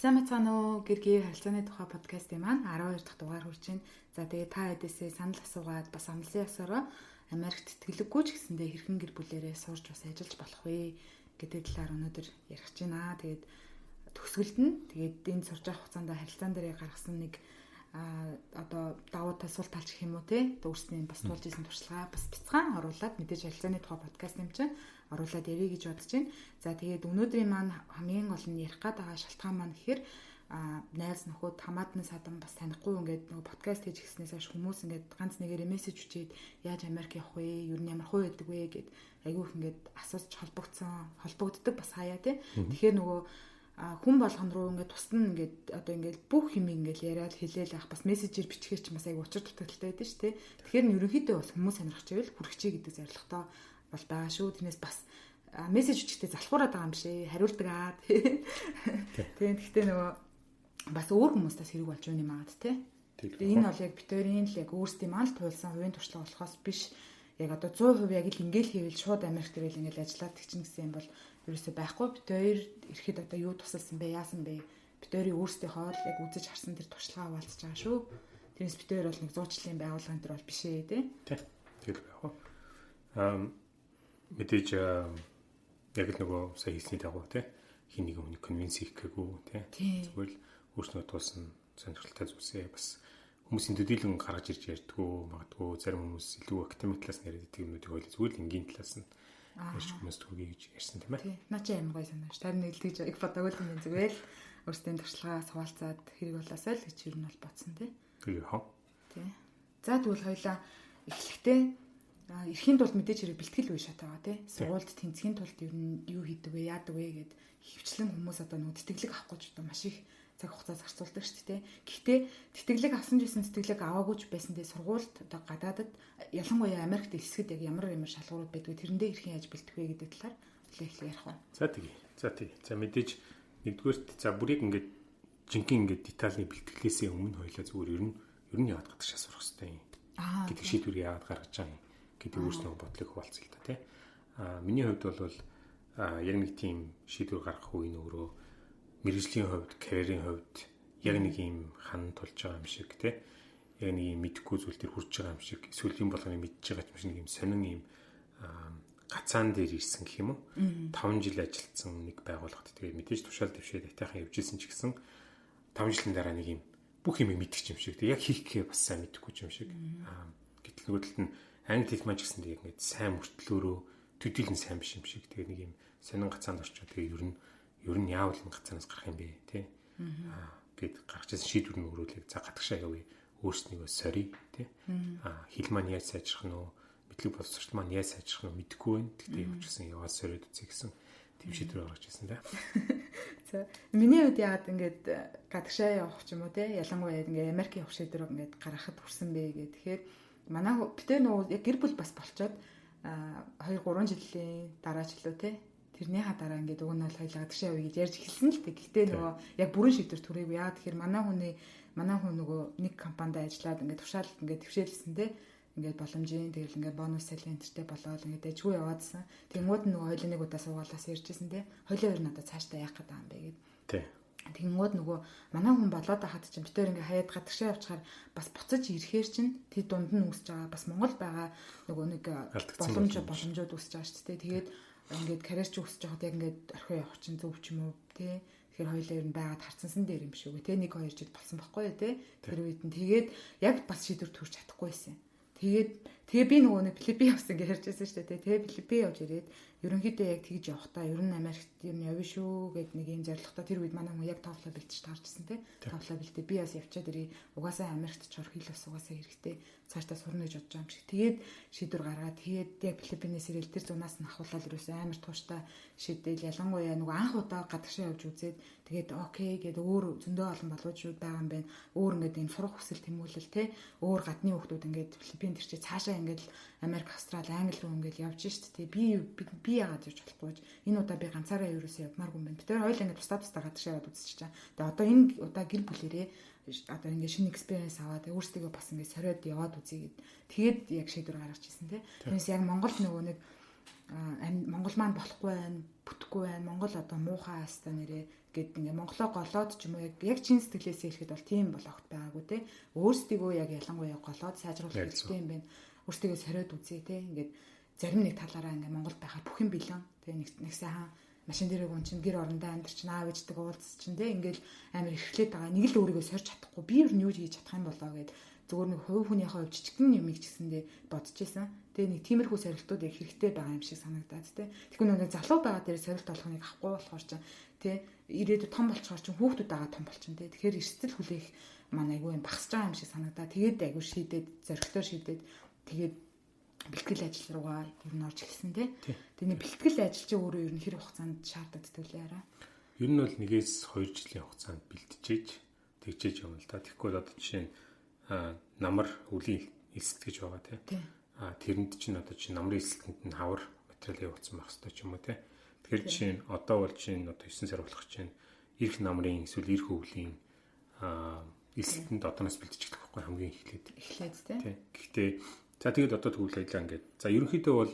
Сайн бацгаана уу? Гэргий харилцааны тухай подкастын маань 12 дахь дугаар хүрч байна. За тэгээ та хэдээсээ санал асуугаад бас амлсан ёсороо Америкт тэтгэлэггүй ч гэсэндээ хэрхэн гэр бүлэрээ сурч бас ажиллаж болох вэ гэдэг талаар өнөөдөр ярих гэж байна. Тэгээд төгсгөлд нь тэгээд энд сурж явах хугацаанд харилцаан дээр гаргасан нэг одоо давуу тал сул тал гэх юм уу те өөрсний бас тулж исэн туршлагаа бас бяцхан оруулаад мэдээж харилцааны тухай подкаст юм чинь оруулаад ярих гэж бодож байна. За тэгээд өнөөдрийн маань хамгийн гол нь ярих гээд байгаа шалтгаан маань гэхээр найз нөхөд хамаатны садан бас танихгүй ингээд нөгөө подкаст хийж гиснээс хойш хүмүүс ингээд ганц нэгээр мессеж үчээд яаж Америк явах вэ? Ер нь ямар хуу байдаг вэ гэд айгүй их ингээд асууж холбогддог бас хаяа те. Тэгэхээр нөгөө хүн болгон руу ингээд тусна ингээд одоо ингээд бүх юм ингээд яриад хэлээл ах бас мессежээр бичгээр ч бас айгүй учир дутагдaltaй байдаг шүү дээ. Тэгэхээр нь ерөнхийдөө бас хүмүүс сонирхож байвал хүрхчээ гэдэг зорилготой бол байгаа шүү. Тэрнээс бас мессеж бичгтээ залхуураад байгаа юм шээ. Хариулдаг аа тий. Тэгэхдээ нөгөө бас өөр хүмүүстээс хэрэг болж өгнө юм аа тий. Тэгээ энэ бол яг битэрийн л яг өөрсдийн маань л туулсан хувийн туршлага болохоос биш яг одоо 100% яг л ингээл хийвэл шууд Америк дээр л ингээл ажиллаад тэгчин гэсэн юм бол ерөөсөө байхгүй. Бид хоёр ирэхэд одоо юу тусалсан бэ, яасан бэ? Бид хоёрын өөрсдийнхөө л яг үзэж харсан тэр туршлагаа хуваалцаж байгаа шүү. Тэрнээс бид хоёр бол нэг зуучлалын байгууллагын төр бол биш ээ тий. Тэгэл байх уу. Мэдээж яг л нөгөө сая хийсний дагуу тий хин нэг хүний конвенс хийх гээгүй тий. Зүгээр л өөрснөө тулсан сонирхолтой зүйлсээ бас хүмүүсийн төдийлөн гаргаж ирж ярьдгүү магадгүй зарим хүмүүс илүү академик талаас нь яриад байдаг юмнуудыг хоёул зүгээр л энгийн талаас нь ярьж хүмүүст хүргэе гэж ярьсан тийм ээ. Тий. Наа чи амар гоё санаач. Тарин нэгдэж яг бодоагүй л юм зүгээр л өөрсдийн туршлагаас хуваалцаад хэрэг болоосай л гэж ер нь бол бодсон тий. Тий. Тий. За тэгвэл хоёлаа эхлэхдээ эрхийн тулд мэдээж хэрэг бэлтгэл үе шат байгаа тий. Сургуульд тэнцхийн тулд ер нь юу хийдэг вэ, яадаг вэ гэд хөвчлэн хүмүүс одоо нөгөө тэтгэлэг авах гэж одоо маш их цаг хугацаа зарцуулдаг шүү дээ. Гэхдээ тэтгэлэг авсан ч гэсэн тэтгэлэг аваагүй ч байсан дээ сургуульд одоо гадаадад ялангуяа Америкт элсэхэд яг ямар ямар шалгуурууд байдгүй тэрэндээ хэрхэн яаж бэлтгэх вэ гэдэг талаар эхлэх ярих уу. За тэгье. За тэгье. За мэдээж нэгдүгээрт за бүрийг ингээд жинхэнэ ингээд детальны бэлтгэлээсээ өмнө хоёлаа зүгээр ер нь яагаад гадагшаа сурах хэрэгтэй юм гэдэг шийдвэр яагаад гаргаж байгаа юм гэдэг өөрснөө бодлыг хуваалцъя л да тий. Миний хувьд бол яг нэг тийм шийдвэр гаргах үе нь өөрөө мэргэжлийн хувьд, карьерийн хувьд яг нэг юм хан тулж байгаа юм шиг тий. Яг нэг юм мэдэхгүй зүйл төр хүрч байгаа юм шиг, эсвэл юм болгоныг мэдж байгаа юм шиг нэг юм сонин юм гацаан дээр ирсэн гэх юм уу? 5 жил ажилласан нэг байгууллагад тэгээ мэдээж тушаал дэвшээд айтайхан явж исэн ч гэсэн 5 жилийн дараа нэг юм бүх юм мэдчих юм шиг. Тэгээ яг хийх гээ бас сайн мэдэхгүй юм шиг. Гэтэл нөгөө талд нь англи хэл маань ч гэсэн яг ингээд сайн мөртлөөрөө төдийлөн сайн биш юм шиг. Тэгээ нэг юм сонин гацаанд орчоо тэгээ ер нь яавал энэ гацаанаас гарах юм бэ тий гэд гаргаж ирсэн шийдвэр нь өөрөөлөг за гадагшаа явъя өөрснийгөө сорий тий хэл маань яаж сайжрах нь вэ, мэдлэг боловсрол маань яаж сайжрах нь мэдэхгүй байна. Тэгтээ юу ч гэсэн яваад сориод үзье гэсэн тийм шийдвэр гаргаж ирсэн тий. За миний хувьд яагаад ингээд гадагшаа явах ч юм уу тий ялангуяа ингээд Америк явах шийдвэр ингээд гаргахад хүрсэн бэ гэх. Тэгэхээр манай битээ нөгөө яг гэр бүл бас болчоод 2 3 жилийн дараа ч лөө тий тэрнийхаа дараа ингээд уг нь бол хоёлаа гадагшаа явъя гэж ярьж эхэлсэн л дээ. Гэхдээ нөгөө яг бүрэн шийдвэр түрээгүй. Яа тэгэхээр манай хүн нөгөө нэг компанид ажиллаад ингээд тушаал ингээд твшээлсэн те. Ингээд боломжийн тэгэл ингээд бонус цалин энтертэй болоод ингээд дэжгүй яваадсан. Тэнгүүд нөгөө хоёлаа нэг удаа суугаалаас ярьжсэн те. Хоёлаа ер нь одоо цаашдаа яах гэдэг юм бэ гэд. Тий. Тэнгүүд нөгөө манай хүн болоод байхад чинь бид тэр ингээ хаяад гадагшаа явчихаар бас буцаж ирэхээр чинь тэр дунд нь үүсэж байгаа бас Монгол байгаа нөгөө нэг боломжууд үүсэж байгаа шүү дээ. Тэгээд ингээд карьер чи өсөж байхад яг ингээд орхио явах чинь зөв ч юм уу тий. Тэгэхээр хоёлаа ер нь байгаад харцсан дээр юм шиг үү тий. 1 2 жил болсон байхгүй юу тий. Тэр үед нь тэгээд яг бас шийдвэр төрч чадахгүй байсан. Тэгээ би нөгөө нэг Филиппин явсан гэж ярьж байсан шүү дээ тий. Тэгээ Филиппин явж ирээд ерөнхийдөө яг тэгж явахдаа ер нь Америкт ер нь явна шүү гэд нэг юм зорилготой тэр үед манай хүн яг TOEFL бэлтэж таарчсан тий. TOEFL бэлтээ би бас явчаад ирээ. Угаасаа Америкт ч орох хэл бас угаасаа хэрэгтэй. Цаашдаа сурна гэж бодож байгаа юм шиг. Тэгээд шийдвэр гаргаад тэгээд яг Филиппинээс ирэл тэр зунаас нь ахуулаад ерөөсөө амар тууштай шийдэл ялангуяа нөгөө анх удаа гадагшаа явж үзээд тэгээд окей гэд өөр зөндөө олон боловчууд байгаа юм байна. Өөр ингээд юм сурах хүсэл тэмүүлэл тий. Өөр гадны хүүхдүүд ингээд Филиппинд ирчээ цаашаа ингээд Америк, Австрали, Англи руу ингээд явж шít тий. Би яагаад ирж болохгүй гэж энэ удаа би ганцаараа ерөөсөө явмааргүй юм байна. Бид тэр хоёул ингээд тусдаа гадагшаа яваад үзчихэж байгаа. Тэгээ одоо энэ удаа гэр бүлэрээ одоо ингээд шинэ experience аваад өөрсдийгөө бас ингээд сориод яваад үзье гэд тэгээд яг шийдвэр гаргаж ирсэн тий. Тэрнээс яг Монгол нөгөө нэг Монгол маань болохгүй байна, бүтэхгүй байна. Монгол одоо муухай хаастаа нэрээ Гэт ингээ Монголоо голоод ч юм уу яг чин сэтгэлээсээ хэлэхэд бол тийм бол огт байгаагүй те. Өөрсдийгөө яг ялангуяа голоод сайжруулах хэрэгтэй юм байна. Өөрсдийгөө сориод үзье те. Ингээд зарим нэг талаараа ингээ Монголд байхаар бүх юм бэлэн. Тэгээ нэг сайхан машин дээрээ гүн чинь гэр орондоо амьдарч аав ээжтэйг уулзч чинь те. Ингээл амар эрхлээд байгаа. Нэг л өөрийгөө сорж чадахгүй. Би ер нь юу хийж чадах юм болоо гэд зүгээр нэг хувь хүнийхээ хувь жижигхэн юмыг ч гэсэндээ бодож исэн. Тэгээ нэг тиймэрхүү сорилтууд яг хэрэгтэй байгаа юм шиг санагдаад те. Тэгэхгүй нэг залуу байгаа дээр сорилт болгоныг авахгүй болохоор чинь те ирээдүйд том болчихоор чинь хүүхдүүд байгаа том болчин те. Тэгэхээр эрсдэл хүлээх маань айгүй юм багасж байгаа юм шиг санагдаа. Тэгээд айгүй шийдээд зоригтой шийдээд тэгээд бэлтгэл ажил руугаа ер нь орж эхэлсэн те. Тэгээ нэг бэлтгэл ажил чинь өөрөө ер нь хэр хугацаанд шаарддаг вэ араа? Ер нь бол 1-2 жилийн хугацаанд бэлтжиж тэгжээж явна л да. Тэгэхгүй бол одоо жишээ нь намар өвлийн элсэлт гэж байгаа тий. Тэрэнд чинь одоо чинь намрын элсэлтэнд нь хавар материал явуулсан байх хэрэгтэй ч юм уу тий. Тэгэхээр жишээ нь одоо бол чинь одоо 9 сар болох чинь ирэх намрын эсвэл ирэх өвлийн элсэлтэнд одооноос бэлтжиж эхлэх байхгүй хамгийн эхлээд. Эхлээд тий. Гэхдээ за тэгээд одоо тэгвэл ажиллаа ингээд. За ерөнхийдөө бол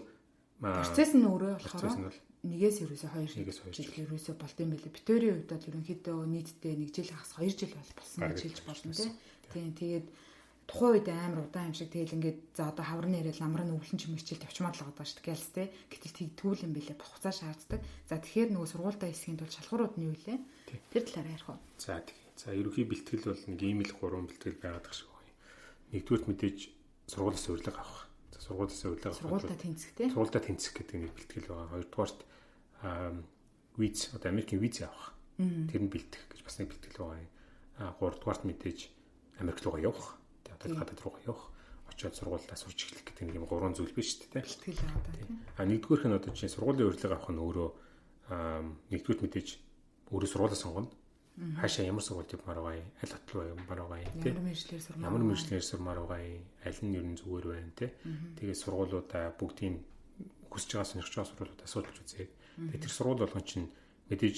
процесс нь өөрөө болохоор нэгээс ерөөсөө 2 жил ерөөсөө болд юм билээ. Битэрийн хувьд бол ерөнхийдөө нийтдээ 1 жил хагас 2 жил болсон гэж хэлж болно тий. Тийм тэгээд тухайн үед амар удаан юм шиг тэгэл ингээд за одоо хаврын яриад намрын өвлөн ч юм хичээл тавчмаар л байгаа шүү дээ гэлс те. Гэтэл тэгтгүүл юм билээ хугацаа шаарддаг. За тэгэхээр нөгөө сургуультай хэсгийн тулд шалгуурууд нь юу лээ? Тэр талаараа ярих уу? За тийм. За ерөнхий бэлтгэл бол нэг ийм л 3 бэлтгэл байгаад байгаа шиг байна. Нэгдүгüрт мэдээж сургуулиас урилга авах. За сургуулиас урилга авах. Сургуультай тэнцэх те. Сургуультай тэнцэх гэдэг нэг бэлтгэл байгаа. Хоёрдугаарт виз одоо Америкийн виз авах. Тэр нь бэлтгэх гэж бас нэг бэлтгэл байгаа юм. Гуравдугаарт мэдээж Америк руугаа явах. Тэгээ одоо гадаад руугаа явах. Очиод сургуулиудаа сурч эхлэх гэдэг нэг юм гурван зүйл биш үү те. Бэлтгэл байгаа даа тийм. Нэгдүгээрх нь одоо чинь сургуулийн урилга авах нь өөрөө нэгдүгürt мэдээж өөрөө сургуулаа сонгоно. Хаашаа ямар сургуульд явмаар байгаа юм, аль хот руу явмаар байгаа юм те. Ямар мэргэжлээр сурмаар байгаа юм, аль нь ер нь зүгээр байна те. Тэгээд сургуулиудаа бүгдийг хүсэж байгаа сонирхож байгаа сургуулиудаа судалж үзээд. Тэгээд тэр сургууль болгон чинь мэдээж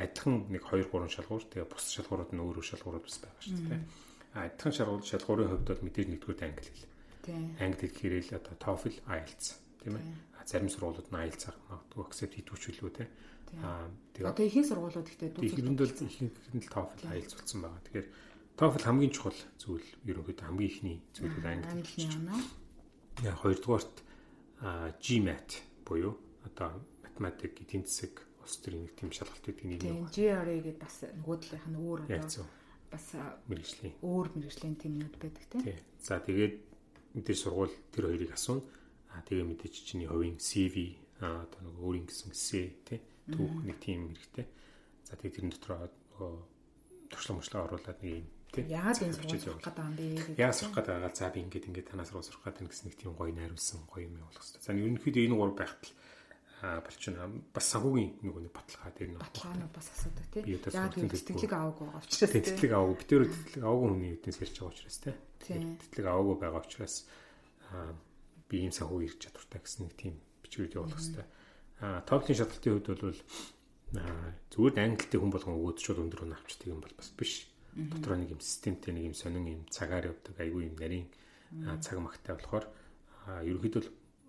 адилхан нэг 2 3 шалгуур тэгээ бус шалгуурууд нь өөр өөр шалгуурууд бас байгаа шүү дээ. Адилхан шалгуурын хувьд бол мэдээж нэгдүгээр англи хэл. Англи хэл хэрэл одоо TOEFL, IELTS тийм ээ. Зарим сургуулиуд нь IELTS магадгүй accept хийдгүү ч үлээ те. Тэгээ одоо ихэнх сургуулиуд ихтэй дүүцэл бол ихэнх нь л TOEFL, IELTS болсон байгаа. Тэгэхээр TOEFL хамгийн чухал зүйл ерөнхийдөө хамгийн ихний зүйл бол англи хэл. Хоёрдугаарт GMAT буюу одоо математик, эдийн засаг, улс төрийн нэг тийм шалгалт гэдэг нэг юм. GRE гэдэг бас нөгөө талынх нь өөр одоо бас мэргэжлийн өөр мэргэжлийн тэмнүүд байдаг тийм. За тэгээд мэдээж сургууль тэр хоёрыг асууна. Тэгээ мэдээж чиний хувийн CV одоо нөгөө өөрийн гэсэн эссе тий түүх нэг тийм хэрэгтэй. За тэгээд тэрэн дотор нөгөө туршлага мөршлөө оруулаад нэг юм тий. Яагаад энэ сургууль сурах гэдэг юм бэ? Яагаад сурах гэдэг байгаа за би ингээд танаас руу сурах гэдэг гэсэн нэг тийм гоё найруулсан гоё юм явуулах хэрэгтэй. За ерөнхийдөө энэ гур байхад л болчихно. Бас санхүүгийн нөгөө нэг баталгаа тэр нэг баталгаанууд бас асуудаг тий. Яг тэтгэлэг аваагүй байгаа учраас тий. Тэтгэлэг аваагүй. Бид өөрөө тэтгэлэг аваагүй хүний үднээс ярьж байгаа учраас тий. Тэтгэлэг аваагүй байгаа учраас би ийм санхүү ирж чадвартай гэсэн нэг тийм бичвэрүүд явуулах хэрэгтэй. TOEFL-ийн шалгалтын хувьд бол зүгээр англитэй хүн болгон өгөөд шууд өндөр үнэ авчдаг юм бол бас биш. Дотроо нэг юм системтэй нэг юм сонин юм цагаар явдаг айгүй юм нарийн цаг магтай болохоор ерөнхийдөө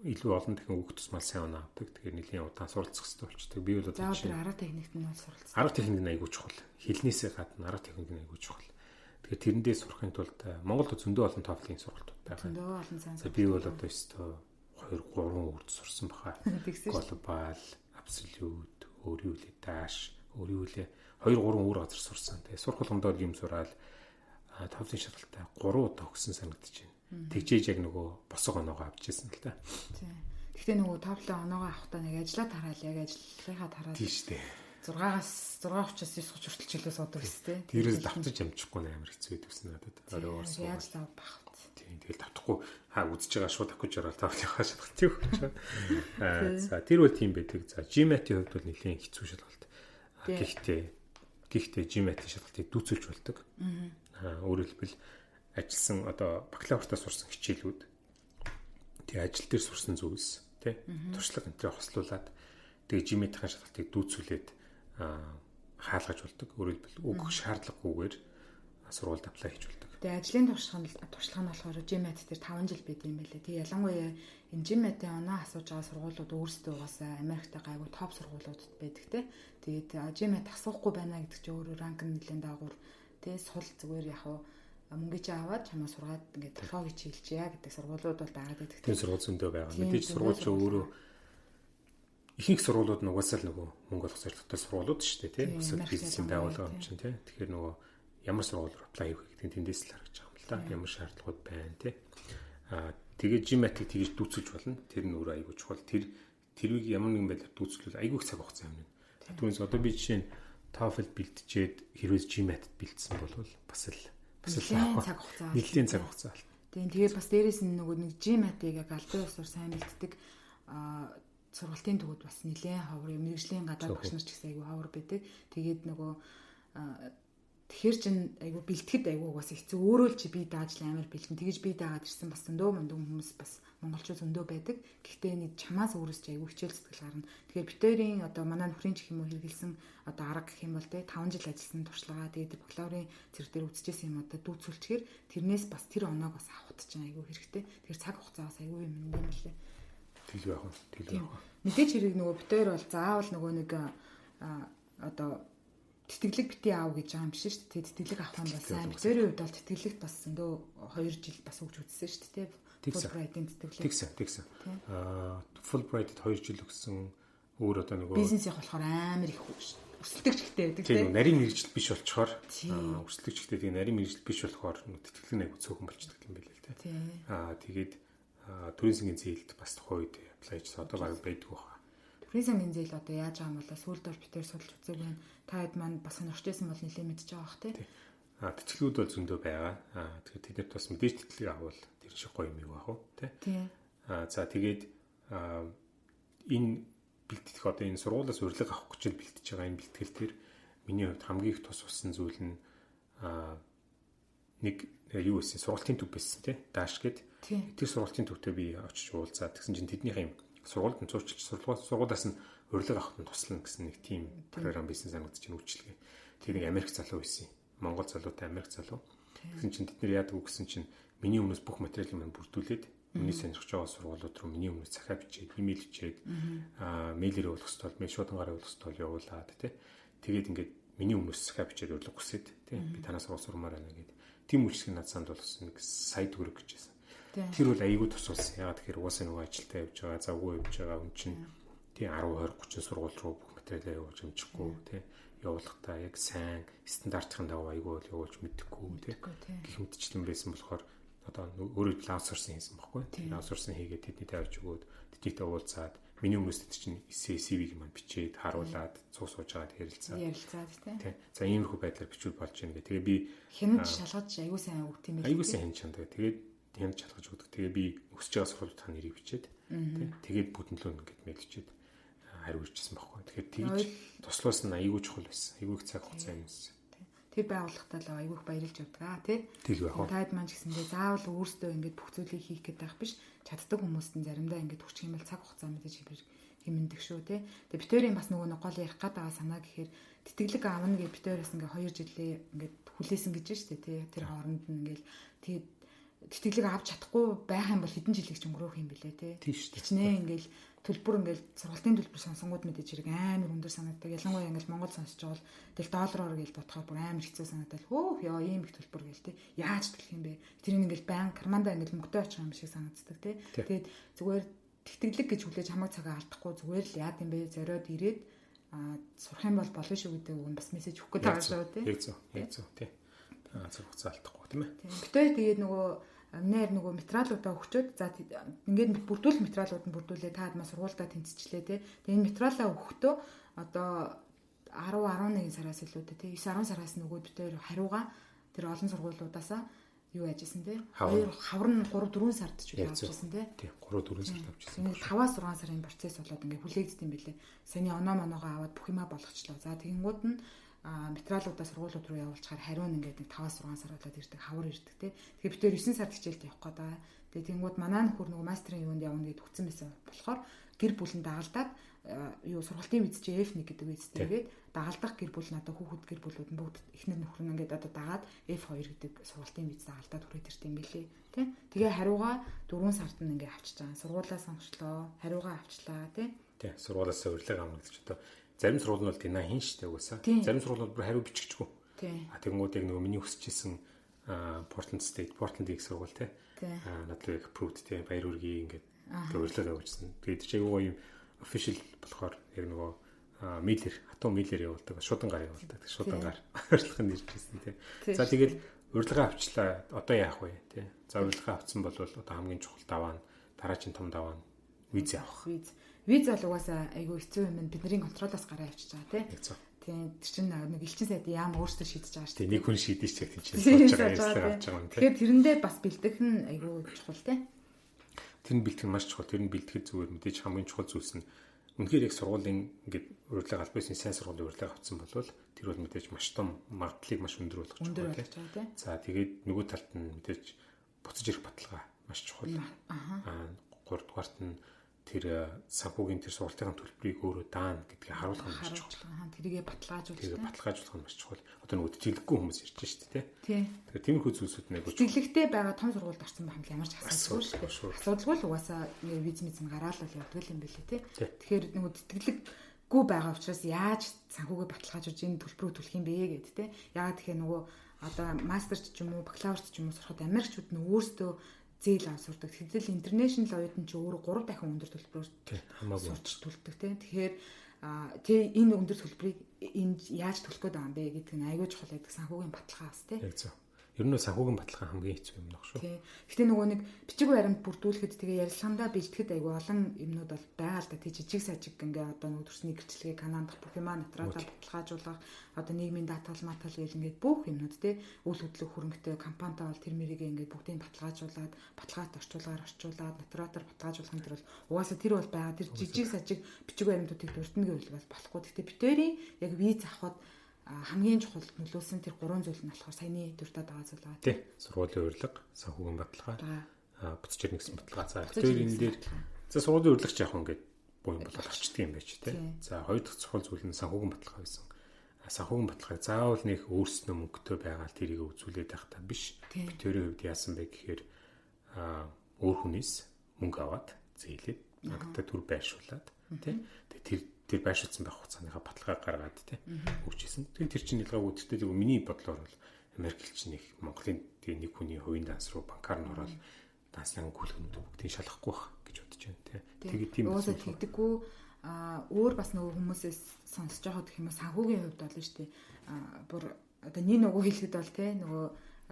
илүү олон дахин өгөх тусмал сайн оноо авдаг. Тэгэхээр нэлийн удаан суралцах хэрэгтэй болчдөг. Би бол одоо тэр арга техникт нь бол суралцах. Арга техник нь айгүй чухал. Хэлнээсээ гадна арга техник нь айгүй чухал. Тэгэхээр тэрэндээ сурахын тулд Монголд зөндөө олон TOEFL-ийн сургалтууд байгаа. Зөндөө олон сайн. За би бол одоо өстөө 2 3 үрд сурсан баха. Global, Absolute, өөр юу лээ Dash, өөр юу лээ 2 3 өөр газар сурсан. Тэгээ сурах болгондоо юм сураал TOEFL-ийн шалгалтаа 3 удаа өгсөн санагдаж байна. Тэгжээж яг нөгөө босго оноогоо авч ирсэн л та. Тийм. Гэхдээ нөгөө TOEFL-ийн оноогоо авахдаа нэг ажлаа тараал яг ажлынхаа тараал. Тийм шүү дээ. 6-аас 6:30-аас 9:30 хүртэл чөлөө суудаг шүү дээ. Тэрээс давтаж амжихгүй амар хэцүү байдаг гэсэн надад. Оройгоор суугаад. Яаж зав бах вэ? Тийм. Тэгэл давтахгүй үзэж байгаа шууд авах гэж ороод TOEFL-ийнхаа шалгалтыг өгч. За тэр бол тийм байдаг. За GMAT-ийн хувьд бол нэлээд хэцүү шалгалт. Гэхдээ GMAT-ийн шалгалтыг дүүцүүлж болдог. Өөрөөр хэлбэл ажилласан одоо бакалавртаа сурсан хичээлүүд тэгээ ажил дээр сурсан зүйлс тий туршлага энэ төрөө хослуулад тэгээ GMAT-ийн шалгалтыг дүүцүүлээд хаалгаж болдог. Өөрөөр хэлбэл өгөх шаардлагагүйгээр сургуульд apply хийж болдог. Тэгээ ажлын туршлага нь болохоор GMAT дээр 5 жил байд юм байлээ. Тэгээ ялангуяа энэ GMAT-ийн оноо асууж байгаа сургуулиуд өөрсдөө угаасаа Америкт гайгүй топ сургуулиудад байдаг те. Тэгээд GMAT асуухгүй байна гэдэг чинь өөрөө ранк нь нэлээд даагуур те, сул зүгээр яг мөнгө чи аваад чамаа сургаад ингээд технологи хичээлчээ гэдэг сургуулиуд бол байгаад байдаг. Тийм сургууль зөндөө байгаа. Мэдээж сургууль чи өөрөө ихэнх сургуулиуд нь угаасаа л нөгөө мөнгө олох зорилготой сургуулиуд шүү дээ тий. Өсөлт бизнесийн байгууллага юм чинь тий. Тэгэхээр нөгөө ямар сургууль руу apply хийх гэдэг нь тэндээс л харагдаж байгаа юм л да. Ямар шаардлагууд байна тий. Аа тэгээд GMAT-ыг тэгж дүүцүүлж болно. Тэр нь өөрөө айгүй чухал. Тэрийг ямар нэгэн байдлаар дүүцлүүл айгүй их цаг хугацаа юм. Түүнээс одоо би жишээ нь TOEFL бэлтжээд хэрвээ GMAT-д бэлдсэн бол бас л цаг хугацаа. Нэлээд цаг хугацаа. Тийм, тэгээд бас дээрэс нь нөгөө нэг GMAT-ыг яг албан ёсоор сайн бэлддэг сургалтын төвүүд бас нэлээд ховор, мэргэжлийн гадаад багш нар ч гэсэн айгүй ховор байдаг. Тэгээд нөгөө тэгэхээр чин айгүй бэлтгэд айгүй угаас хэцүү. Өөрөө л чи би дааж л амар бэлтэн. Тэгэж би дагаад ирсэн бас зөндөө мундаг хүмүүс бас монголчууд зөндөө байдаг. Гэхдээ нэг чамаас өөрөөс чи айгүй хичээл зүтгэл гарна. Тэгэхээр бид хоёрын одоо манай нөхрийн ч юм уу хэрэгэлсэн одоо арга гэх юм бол те 5 жил ажилласан туршлагаа тэгээд тэр бакалаврын зэрэг дээр үзчихсэн юм одоо дүүцүүлчихээр тэрнээс бас тэр оноог бас авахд чинь айгүй хэрэгтэй. Тэгэхээр цаг хугацаа бас айгүй юм юм лээ. Тэгэл байх уу? Тэгэл байх уу? Мэдээч хэрэг нөгөө бид хоёр бол заавал нөгөө нэг одоо тэтгэлэг бити аав гэж байгаа юм биш шүү дээ. Тэтгэлэг авах юм бол сайн. Бид хоёрын хувьд бол тэтгэлэгт бас зөндөө 2 жил бас өгч үзсэн шүү дээ. Fulbright-ийн тэтгэлэг. Тэгсэн. Fulbright-д 2 жил өгсөн. Өөр одоо нөгөө бизнесийн болохоор амар их өрсөлдөгч ихтэй байдаг тийм. Нарийн мэргэжил биш болчоор өрсөлдөгч ихтэй, тийм нарийн мэргэжил биш болохоор тэтгэлэг нь айгүй цөөхөн болчихдог юм байна л тийм. Тэгээд төрийн сангийн зээлд бас тухайн үед apply хийсэн. Одоо баг байдгүй баха. Төрийн сангийн зээл одоо яаж байгаа юм бол сүүлд бол бид тэр судалж үзээгүй байна. Та хэд маань бас сонирхож байсан бол нэлээд мэдж байгаа бах тий. Тэтгэлгүүд бол зөндөө байгаа. Тэгэхээр тэднэрт бас мэдээж тэтгэлэг аввал тэр шиг гоё юм юу ах вэ тий. За тэгээд энэ бэлтгэх одоо энэ сургуулиас урилга авах гэж бэлтэж байгаа энэ бэлтгэл төр миний хувьд хамгийн их тус болсон зүйл нь нэг юу байсан сургалтын төв байсан тий. Дааш гээд тэр сургалтын төвтэй би очиж уулзаад тэгсэн чинь тэднийх юм сургуульд нь зурчилж сургуулиас нь урилга авахд нь туслана гэсэн нэг тийм програм бизнес санагдаж байна үйлчилгээ. Тэр нэг Америк залуу байсан. Монгол залуутай Америк залуу. Тэгсэн чинь тэд нэр яадаг вэ гэсэн чинь миний өмнөөс бүх материалыг мань бүрдүүлээд миний сонирхож байгаа сургуулиуд руу миний өмнөөс захиа бичээд, имэйл бичээд, мэйлээр явуулах хэрэгтэй бол мэйл шуудангаар явуулах хэрэгтэй бол явуулаад тий. Тэгээд ингээд миний өмнөөс захиа бичээд урилга хүсээд тий. Би танаас сургууль сурмаар байна гэдэг. Тийм үйлчлэг над санд болсон нэг сая төгрөг гэж байсан. Тэр бол айгүй тусалсан. Яагаад тэгэхээр угаасаа нөгөө ажилдаа явж байгаа, завгүй явж байгаа хүн чинь тий 10 20 30 сургууль руу бүх материалаа явуулж амжихгүй тий. Явуулахдаа яг сайн стандартын дагуу айгүй бол явуулж мэдэхгүй тий. Гэх мэтчлэн байсан болохоор одоо өөрөө аутсорсинг хийсэн байхгүй. Тэр аутсорсинг хийгээд тэдний тавьж өгөөд тэднийтэй уулзаад миний өмнөөс тэд чинь CV-г маань бичээд харуулад цуг сууж байгаад ярилцаад тий. За иймэрхүү байдлаар бичүүл болж байна гэх. Тэгээ би хянаж шалгаж айгүй сайн өгд юм байна. Айгүй сайн хянаж чандаг. Тэгээд хянаж шалгаж өгдөг. Тэгээ би өсөж байгаа сургууль та нэрийг бичээд тий. Тэгээд бүтэнлөө ингээд мэйл бичээд хариу ирчихсэн байхгүй. Тэгэхээр тэгж туслуулсан нь айгүй чухал байсан. Айгүй их цаг хугацаа юм байсан. Тэр байгууллагатай л айгүй их баярлж явдаг аа тий. Таад маань ч гэсэндээ заавал өөрсдөө ингээд бүх зүйлийг хийх гэдэг байх биш. Чаддаг хүмүүст нь заримдаа ингээд хүчих юм бол цаг хугацаа мэдээж хэмндэг шүү тий. Тэгээ бид хоёрын бас нөгөө нэг гол ярих гээд байгаа санаа гэхээр тэтгэлэг аавна гэж бид хоёроос ингээд 2 жилээ ингээд хүлээсэн гэж шүү дээ тий. Тэр хооронд нь ингээд тэгээд тэтгэлэг авч чадахгүй байх юм бол хэдэн жилийг ч өнгөрөөх юм бэлээ тий. Хичнээн ингээд төлбөр ингээл сургалтын төлбөр сонсонгууд мэдээж хэрэг амар өндөр санагддаг. Ялангуяа ингээл Монгол сонсож байгаа бол тэгэл доллараар гээл бодохоор бүр амар хэцүү санагдал. Хөөх ёо ийм их төлбөр гээл тий. Яаж төлөх юм бэ? Тэр ингээл банк кармандаа ингээл мөнгөтэй очих юм шиг санагддаг тий. Тэгээд зүгээр тэтгэлэг гэж хүлээж хамаг цагаа алдахгүй зүгээр л яад юм бэ? Зориод ирээд сурах юм бол болно шүү гэдэг үг нь бас мессеж өгөх гээд байгаа шүү тий. Яг зөв. Яг зөв тий. Цаг хугацаа алдахгүй тийм ээ. Гэтэ тэгээд нөгөө нэр нөгөө материалуудаа өгчөөд за ингээд бүрдүүл материалууд нь бүрдүүлээ та хэд маа сургуульдаа тэнцчихлээ тий. Тэгээ энэ материалаа өгөхдөө одоо 10 11 сараас илүү тий 9 10 сараас нөгөөд бид хоёр хариугаа тэр олон сургуулиудаасаа юу яжсэн тий. Хоёр хавар нь 3 4 сард ч үл авчихсан тий. Тий 3 4 сард авчихсан. 5-аас 6 сарын процесс болоод ингээд хүлээгдсэн юм билээ. Саяны оноо моноогоо аваад бүх юмаа болгочлоо. За тэгэнгүүт нь материалуудаа сургуулиуд руу явуулчихаар хариу нь ингээд нэг 5-6 сар болоод ирдэг, хавар ирдэг те. Тэгэхээр бид 9 сард хичээлд явах гээд байгаа. Тэгээ тэнгууд манай нөхөр нөгөө мастерын юунд явна гэд өгсөн байсан болохоор гэр бүл нь дагалдаад юу сургалтын виз чи F1 гэдэг визтэйгээд дагалдах гэр бүл нь одоо хүүхэд гэр бүлүүд нь бүгд эхнэр нөхөр нь ингээд одоо дагаад F2 гэдэг сургалтын виз дагалдаад хүрээд ирт юм билээ тий. Тэгээ хариугаа 4 сард нь ингээд авчиж байгаа. Сургуулаа сонгочлоо, хариугаа авчлаа тий. Тий, сургуулаасаа урилга авна гэж одоо зарим сургууль нь бол динаа хийн штэ угаасаа. Зарим сургууль бол бүр хариу биччихгүй. А тэгэнгүүт яг нөгөө миний хүсэж исэн Portland State, Portland их сургууль тий. Надлуу яг approved тий, баяр хүргэе ингээд урилга явуулсан. Тэгээд чи айгуу юм official болохоор яг нөгөө мэйлэр, хатуу мэйлэр явуулдаг, шуудангаар явуулдаг. Шуудангаар урилга нь ирж ирсэн тий. За тэгэл урилга авчлаа. Одоо яах вэ тий? За урилга авсан бол одоо хамгийн чухал даваа нь дараагийн том даваа нь виз авах. Виз бол угаасаа айгүй хэцүү юм, бидний контролоос гараа авчиж байгаа тий. Тийм, тэр чинь нэг элчин сайд яам өөртөө шийдэж байгаа шүү дээ. Нэг хүн шийдэж чаг тийм чинь сууж байгаа ярьцлага авч байгаа юм тий. Тэгэхээр тэрэндээ бас бэлтгэх нь айгүй чухал тий. Тэр нь бэлтгэх нь маш чухал. Тэр нь бэлтгэхэд зүгээр мэдээж хамгийн чухал зүйлс нь үнэхээр яг сургуулийн ингээд урилга аль биесний сайн сургуулийн урилга авсан бол тэр бол мэдээж маш том магадлалыг маш өндөр болгож байгаа тий. За тэгээд нөгөө талд нь мэдээж буцаж ирэх баталгаа маш чухал. Аа гуравдугаарт нь тэр санхүүгийн тэр сургалтын төлбөрийг өөрөө даана гэдгийг харуулах нь маш чухал. Тэрийгэ баталгаажуулах. Тэрийгэ баталгаажуулах нь маш чухал. Одоо нөгөө тэтгэлэггүй хүмүүс ирж шүү дээ, тий. Тэгэхээр тиймэрхүү зүйлсүүд нэг тэтгэлэгтэй байгаа том сургуульд орсон байх юм ямар ч асуудалгүй шүү дээ. Асуудалгүй л угаасаа виз миз нь гараал бол явдаг юм билээ, тий. Тэгэхээр нөгөө тэтгэлэггүй байгаа учраас яаж санхүүгээ баталгаажуулж энэ төлбөрөө төлөх юм бэ гэд, тий. Яагаад тэгэхээр нөгөө одоо мастерч ч юм уу, бакалаврч ч юм уу сурахад Америкчууд нь өөрсдөө зээл авч сурдаг. Тэгвэл international оюутан чи өөрөө 3 дахин өндөр төлбөрөөр сурч төлдөг тийм. Тэгэхээр тий энэ өндөр төлбөрийг энэ яаж төлөх гээд байгаа юм бэ гэдэг нь аягүй чухал байдаг. Санхүүгийн баталгаа бас тийм. Яг зөв. Ер нь санхүүгийн баталгаа хамгийн хэцүү юм нөх шүү. Тий. Гэтэ нөгөө нэг бичиг баримт бүрдүүлэхэд тэгээ ярилцлагандаа бэлтгэхэд аягүй олон юмнууд бол байгаа л да. Тий жижиг сажиг ингээ одоо нөгөө төрсний гэрчлэгээ Канадах бүх юмаа натраадаа баталгаажуулах одоо нийгмийн даатгал матал гэл ингээд бүх юмнууд тий үйл хөдлөх хөрөнгөтэй компанитай бол тэр мэрийгээ ингээд бүгдийг баталгаажуулаад баталгаат орчуулгаар орчуулад натраатаар баталгаажуулах нь тэр бол угаасаа тэр бол байгаа. Тэр жижиг сажиг бичиг баримтуудыг дуртна гэвэл бол болохгүй. Гэтэ битэрийн яг виз авахд хамгийн чухал нөлөөлсөн тэр гурван зүйл нь болохоор саяны дуртад байгаа зүйл байгаа. Тий. Сургуулийн урилга, санхүүгийн баталгаа, буцаж ирнэ гэсэн баталгаа. За тэр энэ дээр за сургуулийн урилга ч яг ингээд буян болоод орчдөг юм байж тий. За хоёр дахь чухал зүйл нь санхүүгийн баталгаа байсан. Санхүүгийн баталгааг заавал нэг өөрснөө мөнгөтэй байгаа л тэрийг үзүүлээд байх та биш. Тэрийн хувьд яасан бэ гэхээр өөр хүнээс мөнгө аваад зээлээд надад төр байршуулад тий. Тэр байршуулсан байх хугацааныхаа баталгаа гаргаад тий өгч исэн. Тэгэхээр тэр чинь ялгаагүй тэртээ зөв миний бодлоор бол Америк элчин их Монголын тэгээ нэг хүний хувийн данс руу банкар нь ороод дансны гүйлгэнүүд бүгдийг шалгахгүй байх гэж бодож байна тий. Тэгээд тийм уусаа тэгдэггүй өөр бас нөгөө хүмүүсээс сонсож байгаа гэх юм уу санхүүгийн хувьд болно шүү дээ. Бүр одоо нэг нөгөө хэлэхэд бол тий нөгөө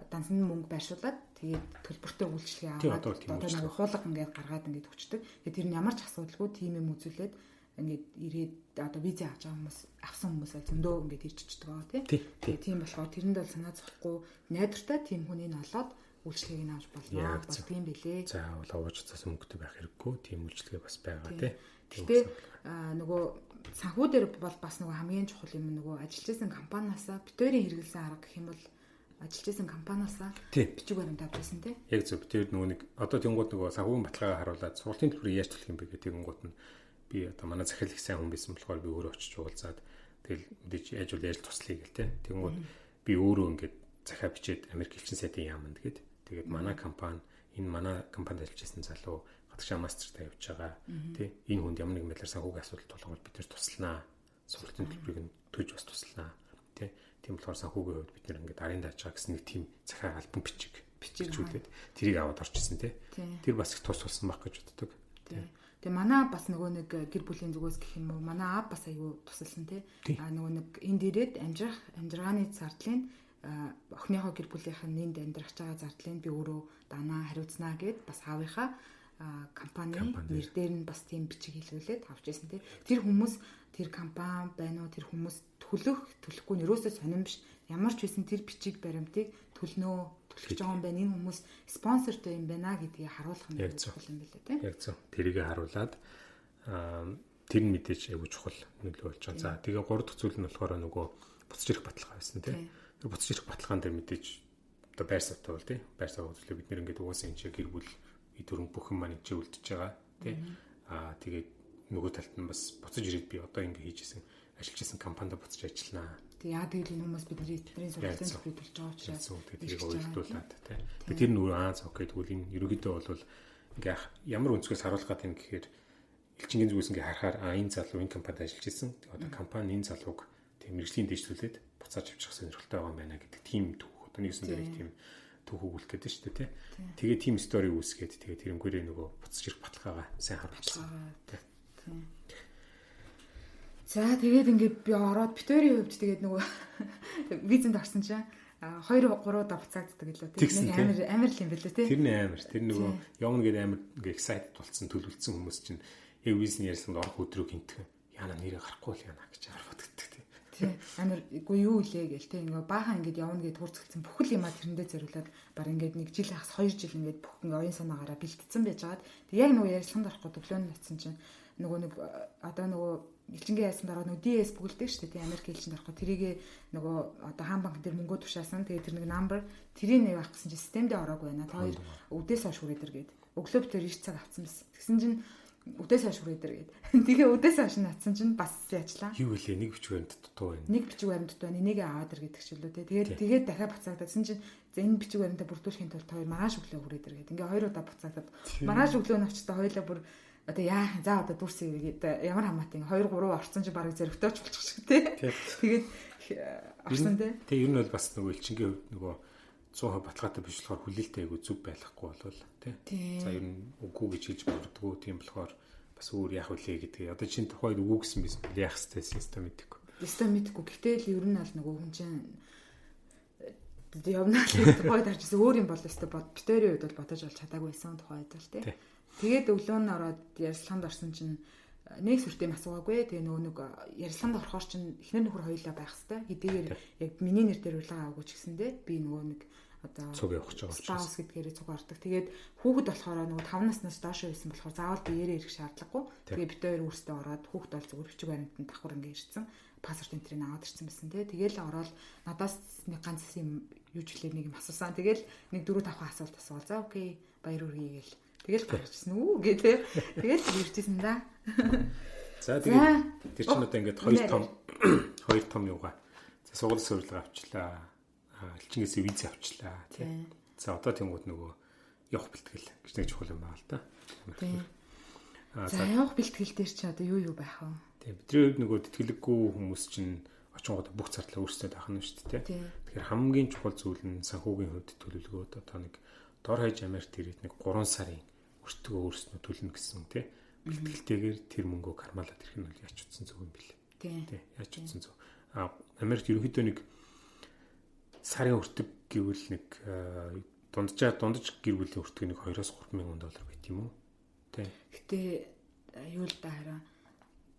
дансны мөнгө байршуулад тэгээд төлбөртэй үйлчилгээ аваад одоо нөгөө хуулга ингээд гаргаад ингээд өгчдөг. Тэгээд тэр нь ямар ч асуудалгүй тийм юм үзүүлээд ингээд ирээд одоо виз авч байгаа хүмүүс авсан хүмүүс бол зөндөө ингээд ирж чичдэг аа тий. Тэгээд тийм болохоор тэрэнд бол санаа зовхгүй найдвартай тийм хүнийг олоод үйлчлэгийг нь авч болно болдгийм билээ. Заавал овоож цаас мөнгөтэй байх хэрэггүй тийм үйлчлэгээ бас байгаа тий. Гэхдээ нөгөө санхүү дээр бол бас нөгөө хамгийн чухал юм нөгөө ажиллаж исэн компаниасаа битэрийн хэрэгэлсэн арга гэх юм бол ажиллаж исэн компаниасаа бичиг баримт авч ирсэн тий. Яг зөв. Тэр нөгөө нэг одоо тэнгууд нөгөө санхүүгийн баталгаагаа харуулад сургалтын төлбөрийг яаж төлөх юм бэ гэх тэгэнгүүт нь би одоо манай захирал их сайн хүн байсан болохоор би өөрөө очиж уулзаад тэгэл мэдээж яаж үл яаж туслая гэл те. Тэгэнгүүт би өөрөө ингээд захиа бичээд Америк элчин сайдын яаманд гээд тэгээд манай компани энэ манай компанид ажиллаж байсан залуу гадагшаа мастертай явж байгаа тий. Энэ хүнд ямар нэгэн байдлаар санхүүгийн асуудал тулгуул бид нэр тусланаа. Сургалтын төлбөрийг нь төлж бас тусланаа тий. Тийм болохоор санхүүгийн хувьд бид нэр ингээд арын дааж байгаа гэсэн нэг тийм захиа альбом бичүүлээд тэрийг аваад орчихсон тий. Тэр бас их тус болсон байх гэж боддог тий. Тэгээ манай бас нөгөө нэг гэр бүлийн зүгээс гэх юм уу манай аав бас айгүй тусалсан тий. А нөгөө нэг энд ирээд амжирах амжиргааны зардлын охиныхоо гэр бүлийнх нь энд амьдрах байгаа зардлыг би өөрөө данаа хариуцнаа гэд бас аавынхаа компани нэр дээр нь бас тийм бичиг хэлүүлээд авч ирсэн тий. Тэр хүмүүс тэр компани байна уу тэр хүмүүс төлөх төлөхгүй нь ерөөсөө сонирн биш. Ямар ч байсан тэр бичиг баримтыг төлнөө төлөх байгаа юм байна. Энэ хүмүүс спонсортой юм байна гэдгийг харуулах нь чухал юм билээ тий. Яг зөв. Тэрийг харуулад тэр нь мэдээж айгүй чухал нөлөө болж байгаа. За тэгээ гурав дахь зүйл нь болохоор нөгөө буцаж ирэх баталгаа байсан тий. Тэр буцаж ирэх баталгаан дээр мэдээж одоо байр суутай бол тий. Байр суугаа үзлээ бид нэр ингээд угаасаа энэ гэр бүл эд хөрөнгө бүх юм маань энэ үлдчихэж байгаа тий. Аа тэгээд нөгөө талд нь бас буцаж ирээд би одоо ингээд хийжсэн ажиллаж исэн компанид буцаж ажилланаа. Тэг яа тэгэл энэ хүмүүс бидний сургуулийн төлбөрийг төлж байгаа учраас тэрийг уялдуулаад тий. Тэгээд тэр нь аа за окей тэгвэл энэ ерөнхийдөө бол ингээ ямар өнцгөөс харуулах гэдэг юм гэхээр элчингийн зүгээс ингээ харахаар а энэ залуу энэ компанид ажиллаж исэн. Тэгээд одоо компани энэ залууг тийм мэргэжлийн дэвшлүүлээд буцааж авчих сонирхолтой байгаа юм байна гэдэг тийм түүх. Одоо нэгсэн дээр нэг тийм түүх өгүүлэх гэдэг шүү дээ тий. Тэгээд тийм стори үүсгээд тэгээд тэрнгүүрээ нөгөө буцаж ирэх баталгаагаа сайн харуулсан. Тий. За тэгээд ингээд би ороод Викторийн хувьд тэгээд нөгөө визэнд орсон чинь 2 3 удаа буцаагддаг гэлөө тийм амар амар л юм бэлээ тий. Тэр нь амар. Тэр нөгөө явна гэдэг амар ингээ excited болсон төлөвлөсөн хүмүүс чинь яг визний ярьсанд орох өдрөө гинтхэн яана нэрээ гарахгүй л яана гэж амар бодогддог тий. Тий. Амар үгүй юу илээ гээл тий. Ингээ баахан ингээд явна гэд хурцгдсан бүхэл юмаа тэрэндээ зориулаад баг ингээд нэг жил хагас 2 жил ингээд бүх ингээ оюун санаагаараа бэлтцсэн байжгаад тэг яг нөгөө ярьсанд орохгүй өглөө нь очсон чинь нөгөө нэг одоо нөгөө элчингийн яасан дараа нөгөө DS бүгэлдэг шүү дээ тий Америк элчинд орохгүй тэрийгэ нөгөө одоо хаан банк дээр мөнгөө тушаасан. Тэгээ тэр нэг number тэрийг нэг авах гэсэн чинь системдээ ороогүй байна. Та хоёр үдээс хойш хүрээд ир гээд өглөө би тэр 9 цаг авцсан байсан. Тэгсэн чинь үдээс хойш хүрээд ир гээд тэгээ үдээс хойш нь атсан чинь бас яачлаа. Юу гэлээ нэг бичиг баримт дутуу байна. Нэг бичиг баримт дутуу байна. Энийгээ аваад ир гэдэг ч үлээ тий. Тэгээд тэгээд дахиад буцаагдаад тэгсэн чинь за энэ бичиг баримтаа бүрдүүлэхийн тулд хоёр маргааш өглөө хүрээд ир гээд ингээ хоёр удаа буцаагдаад маргааш өглөө нь очтой хоёлаа бүр одоо яах за одоо дүрсээ ямар хамаатай 2 3 орцсон чи барыг зэрэгтэй ч болчих шиг тий. Тэгээд орсон тий. Тэгээ ер нь бол бас нөгөө элчингийн хувьд нөгөө 100% баталгаатай биш болохоор хүлээлттэй айгу зүг байхгүй болвол тий. За ер нь үгүй гэж хэлж болдгоо тийм болохоор бас өөр яах вүлээ гэдгийг одоо чинь тухайд үгүй гэсэн байсан бол яах ёстой систем мэдэхгүй. Систем мэдэхгүй. Гэхдээ л ер нь бол нөгөө хүн чинь явна л тухайд харж ирсэн өөр юм бол өстой бод. Викторийн хувьд бол бодож бол чадаагүй байсан тухайд бол тий. Тэгээд өглөө нь ороод ярилцлаганд орсон чинь нэг сүртэй юм асуугаагүй. Тэгээ нөгөө нэг ярилцлаганд орохоор чинь эхнэр нөхөр хоёулаа байх хэвээр. Хэдийгээр яг миний нэр дээр урилга аваагүй ч гэсэндээ би нөгөө нэг одоо цуг явах гэж байгаа учраас гэдгээрээ цуг ордог. Тэгээд хүүхэд болохоор нөгөө 5 наснаас доош байсан болохоор заавал биеэрээ ирэх шаардлагагүй. Тэгээд бид хоёр өөрсдөө ороод хүүхэд бол зүгээр бичиг баримтанд давхар ингээ ирсэн. Паспорт энтрийг аваад ирсэн байсан тий. Тэгээл ороод надаас нэг ганц юм юу ч хэлээ нэг юм асуусан. Тэгээл нэг 4 5 асуулт асуувал за окей баяр хүргэе гээл. Тэгэл гарчихсан үү гэ тэ. Тэгэл ирчихсэн да. За тэгээд тэр чинь одоо ингээд хоёр том юугаа. За сургууль суурилга авчлаа. Элчингээс виз авчлаа тий. За одоо тэнгууд нөгөө явах бэлтгэл гэж нэг чухал юм байна л да. За явах бэлтгэл дээр чи одоо юу байх вэ? Тий. Бидний хувьд нөгөө тэтгэлэггүй хүмүүс чинь очингууд бүх зардлаа өөрсдөө даах нь шүү дээ тий. Тэгэхээр хамгийн чухал зүйл нь санхүүгийн хувьд төлөвлөгөөд одоо нэг дор хаяж Америкт ирээд нэг 3 сарын өртгөө өөрснөө төлнө гэсэн тий бэлтгэлтэйгээр тэр мөнгөө кармалаад ирэх нь бол яач утсан зүг юм бэл. Тий. Яач утсан зүг. А Америкт ерөнхийдөө нэг сарын өртөг гэвэл нэг дундаж гэр бүлийн өртөг нэг 2-3 мянган доллар байт юм уу? Тий. Гэтэ юу л да хараа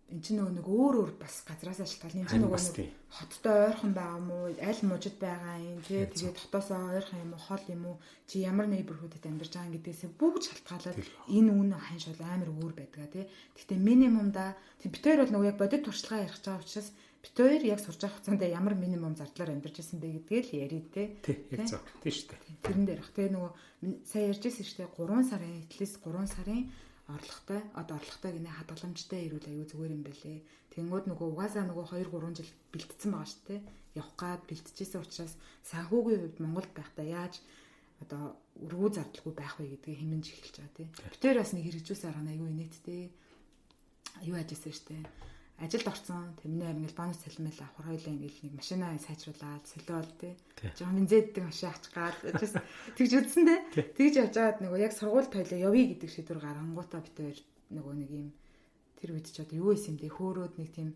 энэ чинь нөгөө нэг өөр өөр бас газраас шалтгаална. Энэ чинь нөгөө нэг хоттой ойрхон байгаа юм уу, аль мужид байгаа юм тий. Тэгээд хотоосоо ойрхон юм уу, хол юм уу, чи ямар neighborhood-д амьдарч байгаа гэдгээсээ бүгд шалтгаалаад энэ үн ханш бол амар өөр байдгаа тий. Гэхдээ минимумда бид хоёр бол нөгөө яг бодит туршлагаа ярих байгаа учраас бид хоёр яг сурж байгаа хугацаанд ямар минимум зардлаар амьдарч ирсэн бэ гэдгээ л ярив тий. Тий, яг зөв. Тий шүү дээ. Тэрэн дээр бах. Тэгээ нөгөө сайн ярьж ирсэн шүү дээ. 3 сарын этлээс 3 сарын орлоготой одоо орлоготой гинэ хадгаламжтай ирүүл аюу зүгээр юм байлээ. Тэнгүүд нөгөө угаасаа нөгөө 2 3 жил бэлтцсэн байгаа шүү дээ. Явах гад бэлтжижсэн учраас санхүүгийн хувьд Монголд байхдаа яаж одоо өргүү зардалгүй байх вэ гэдгийг хэмнэж эхэлж байгаа тий. Битээр бас нэг хэрэгжүүлсэн арга аюу инээдтэй. Юу яаж исэн шүү дээ. Ажилд орсон. Тэмнээ ингээл бонус цалинмал авахар хоёлаа ингээл нэг машинаа сайжруулаад солиол тий. Жохон бензинтэй машин авчих гад тэгж үзсэн тий. Тэгж явж байгаад нөгөө яг сургуульд хоёлаа явъя гэдэг шийдвэр гаргангуудаа бид хоёр нөгөө нэг юм тэр үед ч одоо юу байсан юм бэ? Хөөрөөд нэг тийм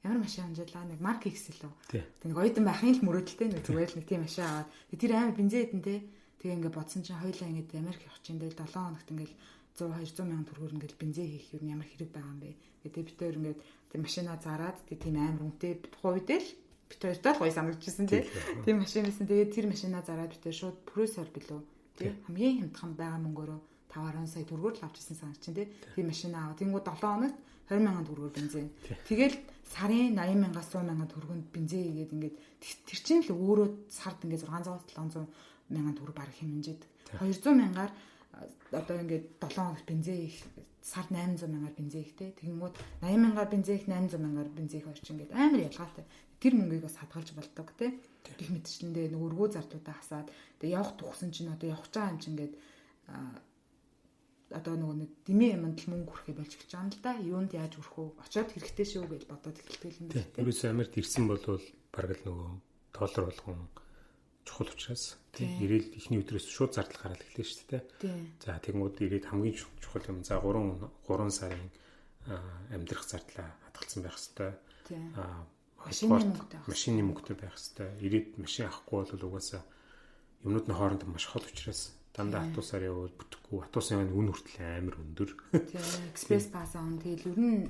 ямар машин амжаалаа нэг Mark X лөө. Тэг нэг оюутан байхын л мөрөөдөлтэй нэг зүгээр л нэг тийм машин аваад тэр амар бензин идэн тий. Тэгээ ингээ бодсон чинь хоёлаа ингээд Америк явах чинь тэгэл 7 хоногт ингээл 100 200 мянган төгрөгөөр ингээл бензин хийх юм ямар хэрэг байгаа юм бэ? Гэдэг бид хоёр ингээд тэр машинаа зараад тийм амар үнэтэй тухайн үед л бид хоёртой л гоё санагдчихсан тий. Тийм машин байсан. Тэгээд тэр машинаа зараад бид хоёр шууд Прусаар билүү тий хамгийн хямдхан байгаа мөнгөөрөө 5.10 сая төгрөгөөр л авч ирсэн санагч чинь тий. Тийм машин аваа. Тэнгүүд 7 хоногт 20 мянган төгрөгөөр бензин. Тэгэл сарын 80 мянгаас 100 мянган төгрөгөнд бензин хийгээд ингээд тэр чинь л өөрөө сард ингээд 600 700 мянган төгрөг бараг хэмнжээд 200 мянгаар одоо ингээд 7 хоногт бензин хийх сард 800 мянгаар бензин хийх те. Тэгэнгүүт 80 мянгаар бензин хийх 800 мянгаар бензин хийх хоёр чинь ингээд амар ялгаатай. Тэр мөнгийг бас хадгалж болдог те. Гэх мэтчлэндээ нөгөө өргөө зардлуудаа хасаад тэгээ явах тухсан чинь одоо явах байгаа юм чинь ингээд одоо нөгөө нэг дэмий юмд л мөнгө хүрхээ болж эхэлж байгаа юм л да. Юунд яаж хүрэх үү? Очоод хэрэгтэй шүү гэж бодоод эхэлдэг юм байна. Ерөөсөө Америкт ирсэн бол бараг л нөгөө доллар болгон чухал учраас тийм ирээл эхний өдрөөс шууд зардал гараад эхлэв шүү дээ. За тэгэнгүүт ирээд хамгийн чухал юм за 3 сарын амьдрах зардлаа хадгалсан байх хэвээр. Машины мөнгөтэй байх хэвээр. Ирээд машин авахгүй бол угаасаа юмнууд нь хоорондоо маш хол учраас дандаа автобусаар явбал бүтэхгүй. Автобусын үн хүртэл амар өндөр. Тийм, экспресс пас аав. Тэгэл ер нь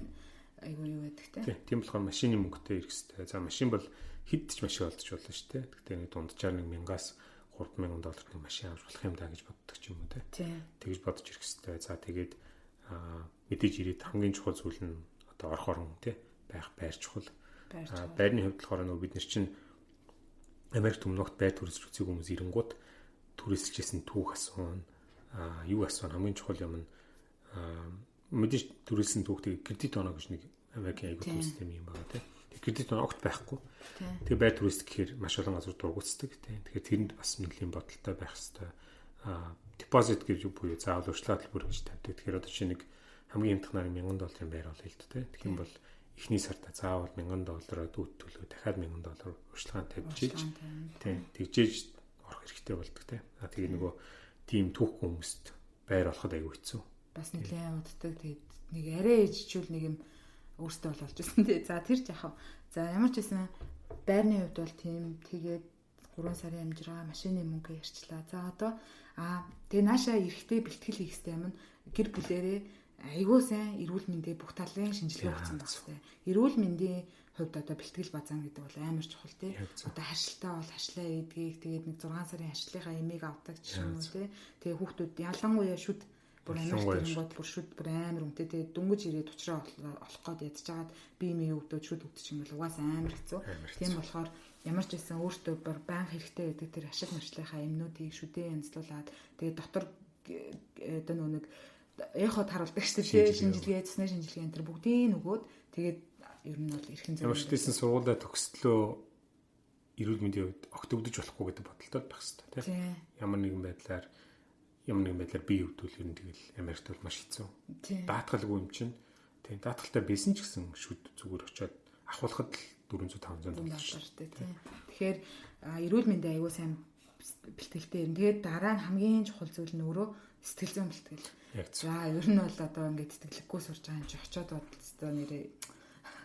айгүй юу байдаг те. Тийм болохоор машины мөнгөтэй ирэх хэвээр. За машин бол хэд ч машин олдож болно шүү дээ. Гэхдээ нэг дунджаар нэг 1000-аас 3000 долларын машин авч болох юм да гэж боддог ч юм уу те. Тэгж бодож ирэх хэвээр. За тэгээд мэдээж ирээд хамгийн чухал зүйл нь одоо орох орон те байх байр чухал. Байрны хувьд болохоор нөгөө бид нар чинь Америкт өмнөгт байр түрээсэлж үзээгүй хүмүүс ирэнгүүт түрээсэлжсэн түүх асуун, юу асуун хамгийн чухал юм нь мэдээж түрээсэлсэн түүхтэй кредит оноо гэж нэг Америкийн аягүй систем юм байна те. Кредит оноо огт байхгүй. Тэгээ байр түрээсэл гэхээр маш олон газар дургуутдаг те. Тэгэхээр тэрэнд бас нэлийн бодолтой байх хэвээр. Депозит гэж буюу заавал урьдчилан төлбөр гэж тавьдаг. Тэгэхээр одоо чинь нэг хамгийн хямдханаар $1000 байр олё л дээ те. Тэгэх юм бол эхний сарда заавал $1000-оор дүүд төлөө дахиад $1000 урьдчилан тавьж иж тийм тэгжээж орох хэрэгтэй болдог те. А тэгээ нөгөө тийм түүхгүй хүмүүст байр олоход аягүй хэцүү. Бас нэлээд уддаг. Тэгээд нэг арай ижчүүл нэг юм өөртөө бол олж ирсэн тий. За тэр ч яхав. За ямар ч байсан байрны хувьд бол тийм тэгээд 3 сарын амжиргаа машины мөнгө ярьчлаа. За одоо тэгээ наашаа эрэхтэй бэлтгэл хийх хэрэгтэй юм нь гэр бүлэрээ айгүй сайн эрүүл мэндийн бүх талын шинжилгээ өгсөн байх хэрэгтэй. Эрүүл мэндийн хувьд одоо бэлтгэл базаана гэдэг бол амар чухал тий. Одоо харшилтаа бол харшлаа ийдгийг тэгээд нэг 6 сарын харшлынхаа эмийг авдаг ч юм уу тий. Тэгээ хүүхдүүд ялангуяа шүд бүр амар тэнгууд бүр шүд бүр амар үнэтэй. Тэгээд дөнгөж ирээд учраа олох гээд ядчихаад бие мие өвдөж шүд өвдөж юм бол угаасаа амар хэцүү. Тийм болохоор ямар ч байсан өөртөө бүр баян хэрэгтэй гэдэг тэр ашиг маршлынхаа эмнүүдийг шүдээ янзлуулад тэгээд дотор одоо нөгөө нэг эхо харуулдаг шүү дээ. Шинжилгээ, цэсний шинжилгээ энэ төр бүгдийг нөгөөд тэгээд ер нь бол эрхэн зөв. Ямар ч байсан сургуулаа төгслөө эрүүл мэндийн хувьд огт өвдөж болохгүй гэдэг бодолтой байх хэрэгтэй тийм. Ямар нэгэн байдлаар бие өвдвөл ер нь тэгэл Америкт бол маш хэцүү. Даатгалгүй юм чинь. Тийм, даатгалтай байсан ч гэсэн шүд зүгээр очиод ахуулахад л 400 500 доллар шүү дээ тийм. Тэгэхээр эрүүл мэндийн аюул сайн бэлтгэлтэй юм. Тэгээд дараа нь хамгийн чухал зүйл нь өөрөө сэтгэл зүйн бэлтгэл. За ер нь бол одоо ингээд тэтгэлэггүй сурж байгаа юм чи очиод бодлоо нэрээ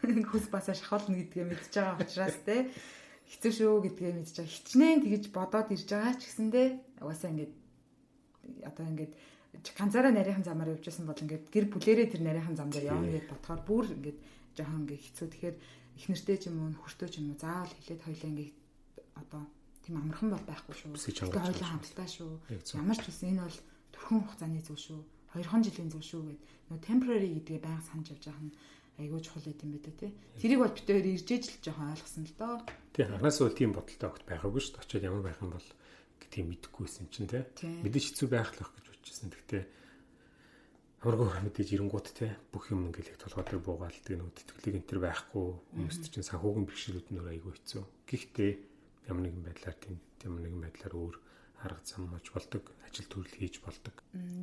хүйс басаа шахуулна гэдгээ мэдж байгаа учраас те хэцүү шүү гэдгээ мэдж байгаа. Хичнээн тэгж бодоод ирж байгаа ч гэсэндээ угаасаа ингээд одоо ингээд ганцаараа нарийнхан замаар явж байсан бол ингээд гэр бүлэрээ тэр нарийнхан зам дээр явна гэж бодохоор бүр ингээд жоохон ингээд хэцүү. Тэгэхээр их нэртэй ч юм уу нөхөртэй ч юм уу заавал хэлээд хоёлаа ингээд одоо тийм амархан бол байхгүй шүү. Тэгэхээр хоёлаа хамтдаа шүү. Ямар ч байсан энэ бол түрхэн хугацааны зүйл шүү. 2 жилийн зүйл шүү гэд нөө temporary гэдгээ байнга санаж явж байгаа нь айгүй чухал байт юм байна те. Тэрийг бол бид хоёр иржээж л жоохон ойлгосон л доо. Тийм, анханаас бол тийм бодолтой огт байгаагүй шүү дээ. Очоод ямар байх юм бол гэдгийг мэдэхгүйсэн чинь те. Мэдээж хэцүү байх л байх гэж бодчихсон. Гэхдээ амаргүй мэдээж ирэнгуут те бүх юм ингээл их толгой дээр буугаал тэгээ нөгөө тэтгэлэг энэ төр байхгүй хүмүүст чинь санхүүгийн бэрхшээлүүд нь айгүй хэцүү. Гэхдээ ямар нэгэн байдлаар тийм ямар нэгэн байдлаар өөр арга зам олж болдог, ажил төрөл хийж болдог.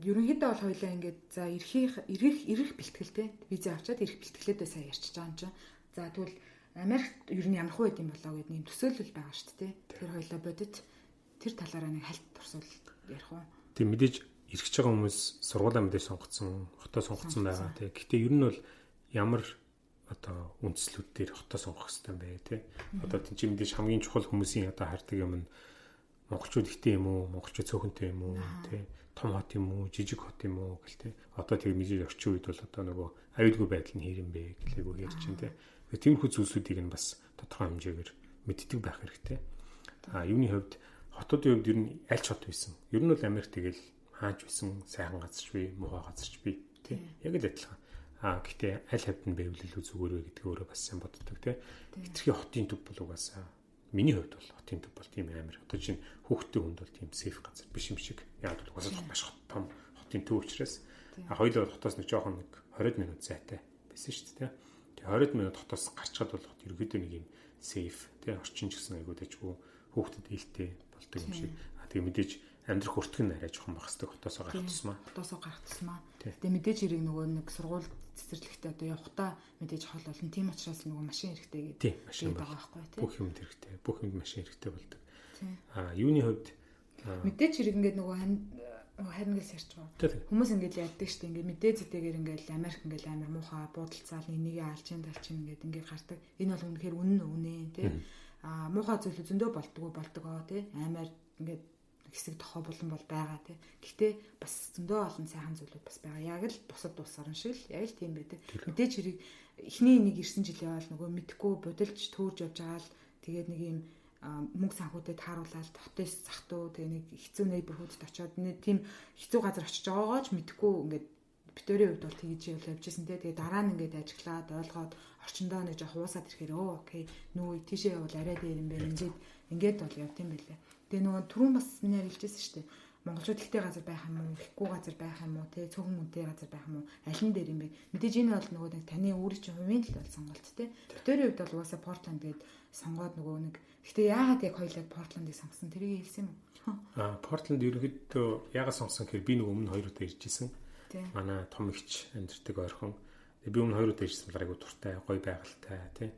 Ерөнхийдөө бол хоёлаа ингээд за ирэх бэлтгэл те виза авчаад ирэх бэлтгэлээдээ сайн ярьчихж байгаа юм чинь. За тэгвэл Америкт ер нь ямар хуу байд юм болоо гэдэг нэм төсөөлөл байгаа шүү дээ. Тэр хоёлаа бодит тэр талаараа нэг хальт турсуул ярих уу? Тийм, мэдээж ирэх байгаа хүмүүс сургуулаа мэдээж сонгоцсон, хотоо сонгоцсон байгаа тий. Гэхдээ ер нь бол ямар одоо үндслүүд дээр хотоо сонгох хэрэгтэй юм бэ тий. Одоо тийм чи мэдээж хамгийн чухал хүмүүсийн одоо хардаг юм нь монголчууд ихтэй юм уу, монголчууд цөөхөнтэй юм уу тий. Том хот юм уу, жижиг хот юм уу гэл тий. Одоо тэр мэдээж орчин үед бол одоо нөгөө аюулгүй байдал нь хэр юм бэ гэлээгүй ярьж чинь тий. Тиймэрхүү зүйлсүүдийг нь бас тодорхой хэмжээгээр мэддэг байх хэрэгтэй. А юуны хувьд хотуудын хувьд ер нь аль ч хот байсан. Ер нь бол Америк тэгэл Хаач байсан сайхан газарч би, муухай газарч би тий. Яг л адилхан. Аа гэхдээ аль хавьд нь байвал илүү зүгээр вэ гэдгийг өөрөө бас сайн боддог тий. Хэтэрхий хотын төв бол угаасаа миний хувьд бол хотын төв бол тийм амар. Одоо чинь хүүхдийн хүнд бол тийм сейф газар биш юм шиг. Яг бол угаасаа маш том хотын төв учраас а хоёулаа бол хотоос нэг жоохон нэг 20 минут зайтай байсан шүү дээ. Тэгээ 20 минут хотоос гарчхад бол хот ерөөдөө нэг юм сейф тий орчин ч гэсэн айгуу дэжгүй хүүхдэд ээлтэй болдог юм шиг. А тэгээ мэдээж амьдрах өртөг нь арай жоохон бах хэвээр хотоосоо гарах тусмаа. Хотоосоо гарах тусмаа. Тэгээ мэдээж хэрэг нөгөө нэг сургууль цэцэрлэгтээ одоо явхдаа мэдээж хол болно. Тийм учраас нөгөө машин хэрэгтэй гэдэг машин байгаа байхгүй тий. Бүх юмд хэрэгтэй. Бүх юмд машин хэрэгтэй болдог. Аа юуны хувьд мэдээж хэрэг ингээд нөгөө харин гэл ярьж байгаа. Хүмүүс ингээд ярьдаг шүү дээ. Ингээд мэдээ зэтэйгээр ингээд Америк ингээд амар муухай буудалцаал нэг нэгээ алчин талчин ингээд ингээд гардаг. Энэ бол үнэхээр үнэн үнэ тий. Аа муухай зүйл зөндөө болдгоо болдгоо тий. Амар ингээд хэсэг тохоо булан бол байгаа тий. Гэхдээ бас зөндөө олон сайхан зүйлүүд бас байгаа. Яг л бусад улс орн шиг л яг л тийм байдаг. Мэдээж хэрэг эхний нэг ирсэн жилээ бол нөгөө мэдхгүй будилж төөрж явж байгаа л тэгээд нэг юм мөнгө санхүүтэй тааруулаад хотоос захтуу тэгээ нэг хэцүү neighborhood-д очиод тийм хэцүү газар очиж байгаагаа ч мэдэхгүй ингээд битэрийн хувьд бол тэгж явж исэн те. Тэгээ дараа нь ингээд ажиглаад ойлгоод орчиндоо нэг жоох уусаад ирэхээр өө окей нүү тийшээ явбал арай дээр юм байна. Ингээд бол явд юм байлээ. Тэгээ нөгөө түрүүн бас миний хэлжсэн шүү дээ. Монголчууд ихтэй газар байх юм уу, ихгүй газар байх юм уу, те цөөхөн үнэтэй газар байх юм уу, аль нь дээр юм бэ? Мэдээж энэ бол нөгөө нэг таны өөрийн чинь хувийн л бол сонголт те. Битэрийн хувьд бол угаасаа Портланд гээд сонгоод нөгөө нэг. Гэхдээ яагаад яг хоёулаа Портландыг сонгосон тэрийг хэлсэн юм уу? Аа, Портланд ерөнхийдөө яагаад сонгосон гэхээр би нөгөө өмнө хоёр удаа ирж исэн. Манай том эгч амьдардаг ойрхон. Тэгээ би өмнө хоёр удаа ирсэн бол айгуу дуртай, гоё байгальтай тий.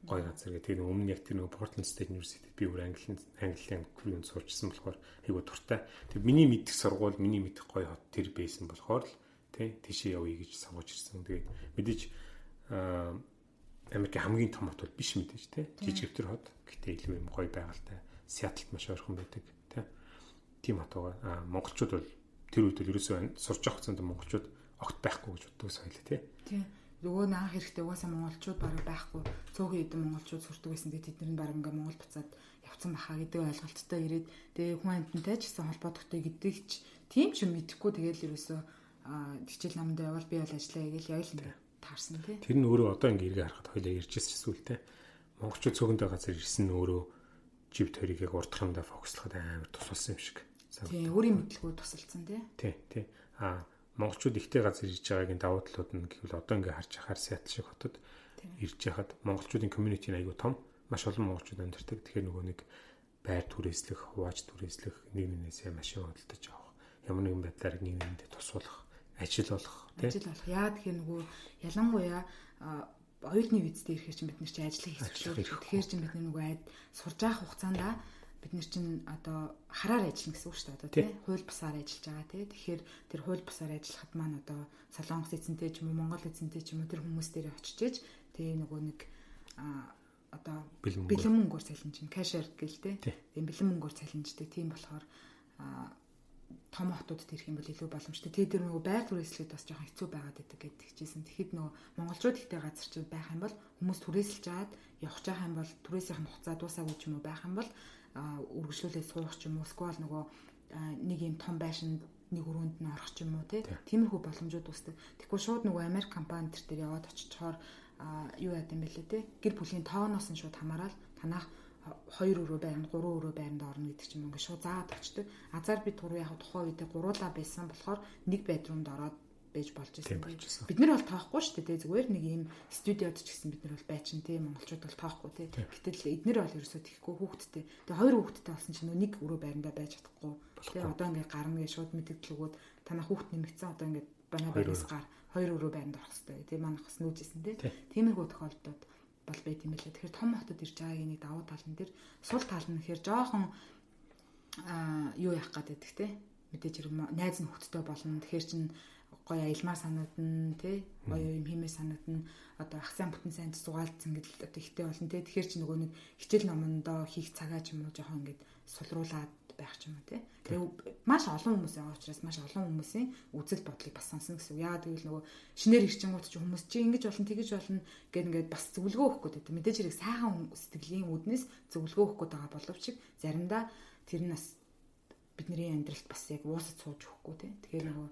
Гоё газар гэх. Тэгээ өмнө яг тэр нөгөө Portland State University би өөр английн юунд сурчсан болохоор айгуу дуртай. Тэгээ миний мэдих сургууль, миний мэдих гоё хот тэр байсан болохоор л тий тийшээ явъя гэж сонгож ирсэн. Тэгээд мэдээж Америкийн хамгийн том хот бол биш мэдээж тий. Жижигвтер хот. Гэтэ илүү юм гоё байгальтай. Сиэтлд маш ойрхон байдаг тий. Тийм хот байгаа. Аа монголчууд бол тэр үед бол ерөөсөө сурч явах хугацаанд монголчууд огт байхгүй гэж боддог соёл тий. Тий. Нөгөө наах хэрэгтэй угаасаа монголчууд бараг байхгүй. Цөөхөн хэдэн монголчууд сурдаг байсан. Тэгээд тэд нар нь бараг ингээ Монгол буцаад явцсан баха гэдэг ойлголттой ирээд тэгээ хүн амьтантай ч гэсэн холбоодохтой гэдэг ч тийм ч юм мэдэхгүй тэгээд л ерөөсөө хичээл намд явбал би бол ажиллая гэж яг л ингээ таарсан тий. Тэр нь өөрөө одоо ингээ эргээ харахад хоёлаа ярьж ирсэн зүйл тий. Монголчууд цөөхөндөө газар ирсэн нь өөрөө жив тойрыг яг урдах юмдаа фокуслоход амар тусалсан юм шиг. Тий, өөрийн мэдлэгөө тусалсан тий. Тий, тий. Аа монголчууд ихтэй газар ирж байгаагийн давуу талууд нь гэвэл одоо ингээ харж байхаар Сиэтл шиг хотод ирж байхад монголчуудын community нь айгүй том, маш олон монголчууд амьдардаг. Тэгэхээр нөгөө нэг байр түрээслэх, хувааж түрээслэх, нэг нэгнээсээ машин худалдаж авах, ямар нэгэн байдлаар нэг нэгэндээ тусуулах, ажил олох тий. Ажил олох. Яа тэгэхээр нөгөө ялангуяа оюутны визтэй ирэхээр чинь бид нар чинь ажлыг хийх шүү. Тэгэхээр чинь бид нар нөгөө айд сурж байгаа хугацаанд бид нар чинь одоо хараар ажиллана гэсэн үг шүү дээ одоо тий хууль бусаар ажиллаж байгаа тий. Тэгэхээр тэр хууль бусаар ажиллахад маань одоо Солонгос эзэнтэй ч юм уу Монгол эзэнтэй ч юм уу тэр хүмүүс дээр очиж ээж тий нөгөө нэг одоо бэлэн мөнгөөр цалинж кэшер гэл тий. Тийм бэлэн мөнгөөр цалинждаг. Тийм болохоор том хотуудад ирэх юм бол илүү боломжтой. Тэгээ тэр нөгөө байр түрээслэхэд бас жоохон хэцүү байгаад байдаг гэдэг хичээсэн. Тэгэхэд нөгөө монголчууд ихтэй газар чинь байх юм бол хүмүүс түрээсэлж аваад явах жаах юм бол түрээсийнх нь хугацаа дуусаагүй ч юм уу байх юм бол үргэлжлүүлээд суух ч юм уу эсвэл нөгөө нэг юм том байшинд нэг өрөөнд нь орох ч юм уу тиймэрхүү боломжууд үүсдэг. Тэгэхгүй шууд нөгөө Америк компани тэр дээр яваад очичоор юу яд юм бэлээ те гэр бүлийн тооноос нь шууд хамаарал танах 2 өрөө байранд 3 өрөө байранд орно гэдэг ч юм ингээ шууд заагаад очдөг. Азар бид гурав яг тухайн үедээ гуруулаа байсан болохоор нэг bedroom-д ороод байж болж ирсэн. Бид нар бол тоохгүй шүү дээ. Зүгээр нэг ийм студиод ч гэсэн бид нар бол байчин тий монголчууд бол тоохгүй тий. Гэтэл эднэр бол ерөөсөө тэхгүй хүүхэдтэй. Тэгээ хоёр хүүхэдтэй болсон чинь нэг өрөө байрандаа байж чадахгүй. Тий одоо ингээ гарна гэж шууд мэдэгдэл өгөөд танаа хүүхэд нэмэгдсэн одоо ингээ манай байраас гар хоёр өрөө байранд орох хэрэгтэй. Тий манайх бас нүүжсэн тий. Тиймэрхүү тохиолдлууд бол байт юм байлаа. Тэгэхээр том хотод ирж байгаагийн нэг давуу тал нь тэр сул тал нь гэхээр жоохон юу яах гээд байдаг те. Мэдээж хэрэг найз нь хөвгттэй болно. Тэгэхээр чин гоё аялмаар санагдана тий. Гоё юм хиймээр санагдана. Одоо ах сайн бүтэн сайн зугаалцсан гэдэл одоо ихтэй болно тий. Тэгэхээр чи нөгөө нэг хичээл номондоо хийх цагаа ч юм уу жоохон ингээд сулруулад байх ч юм уу тий. Тэгээ маш олон хүмүүс байгаа учраас маш олон хүмүүсийн үзэл бодлыг бас сонсно гэсэн үг. Яагаад гэвэл нөгөө шинээр ирчингууд чи хүмүүс чи ингэж болно тэгэж болно гэд ингээд бас зөвлөгөө өгөх гээд байдаг. Мэдээж хэрэг сайхан сэтгэлийн үүднээс зөвлөгөө өгөх гээд байгаа боловч заримдаа тэр нь бас бидний амьдралд бас яг уусаж сууж өгөхгүй тий. Тэгэхээр нөгөө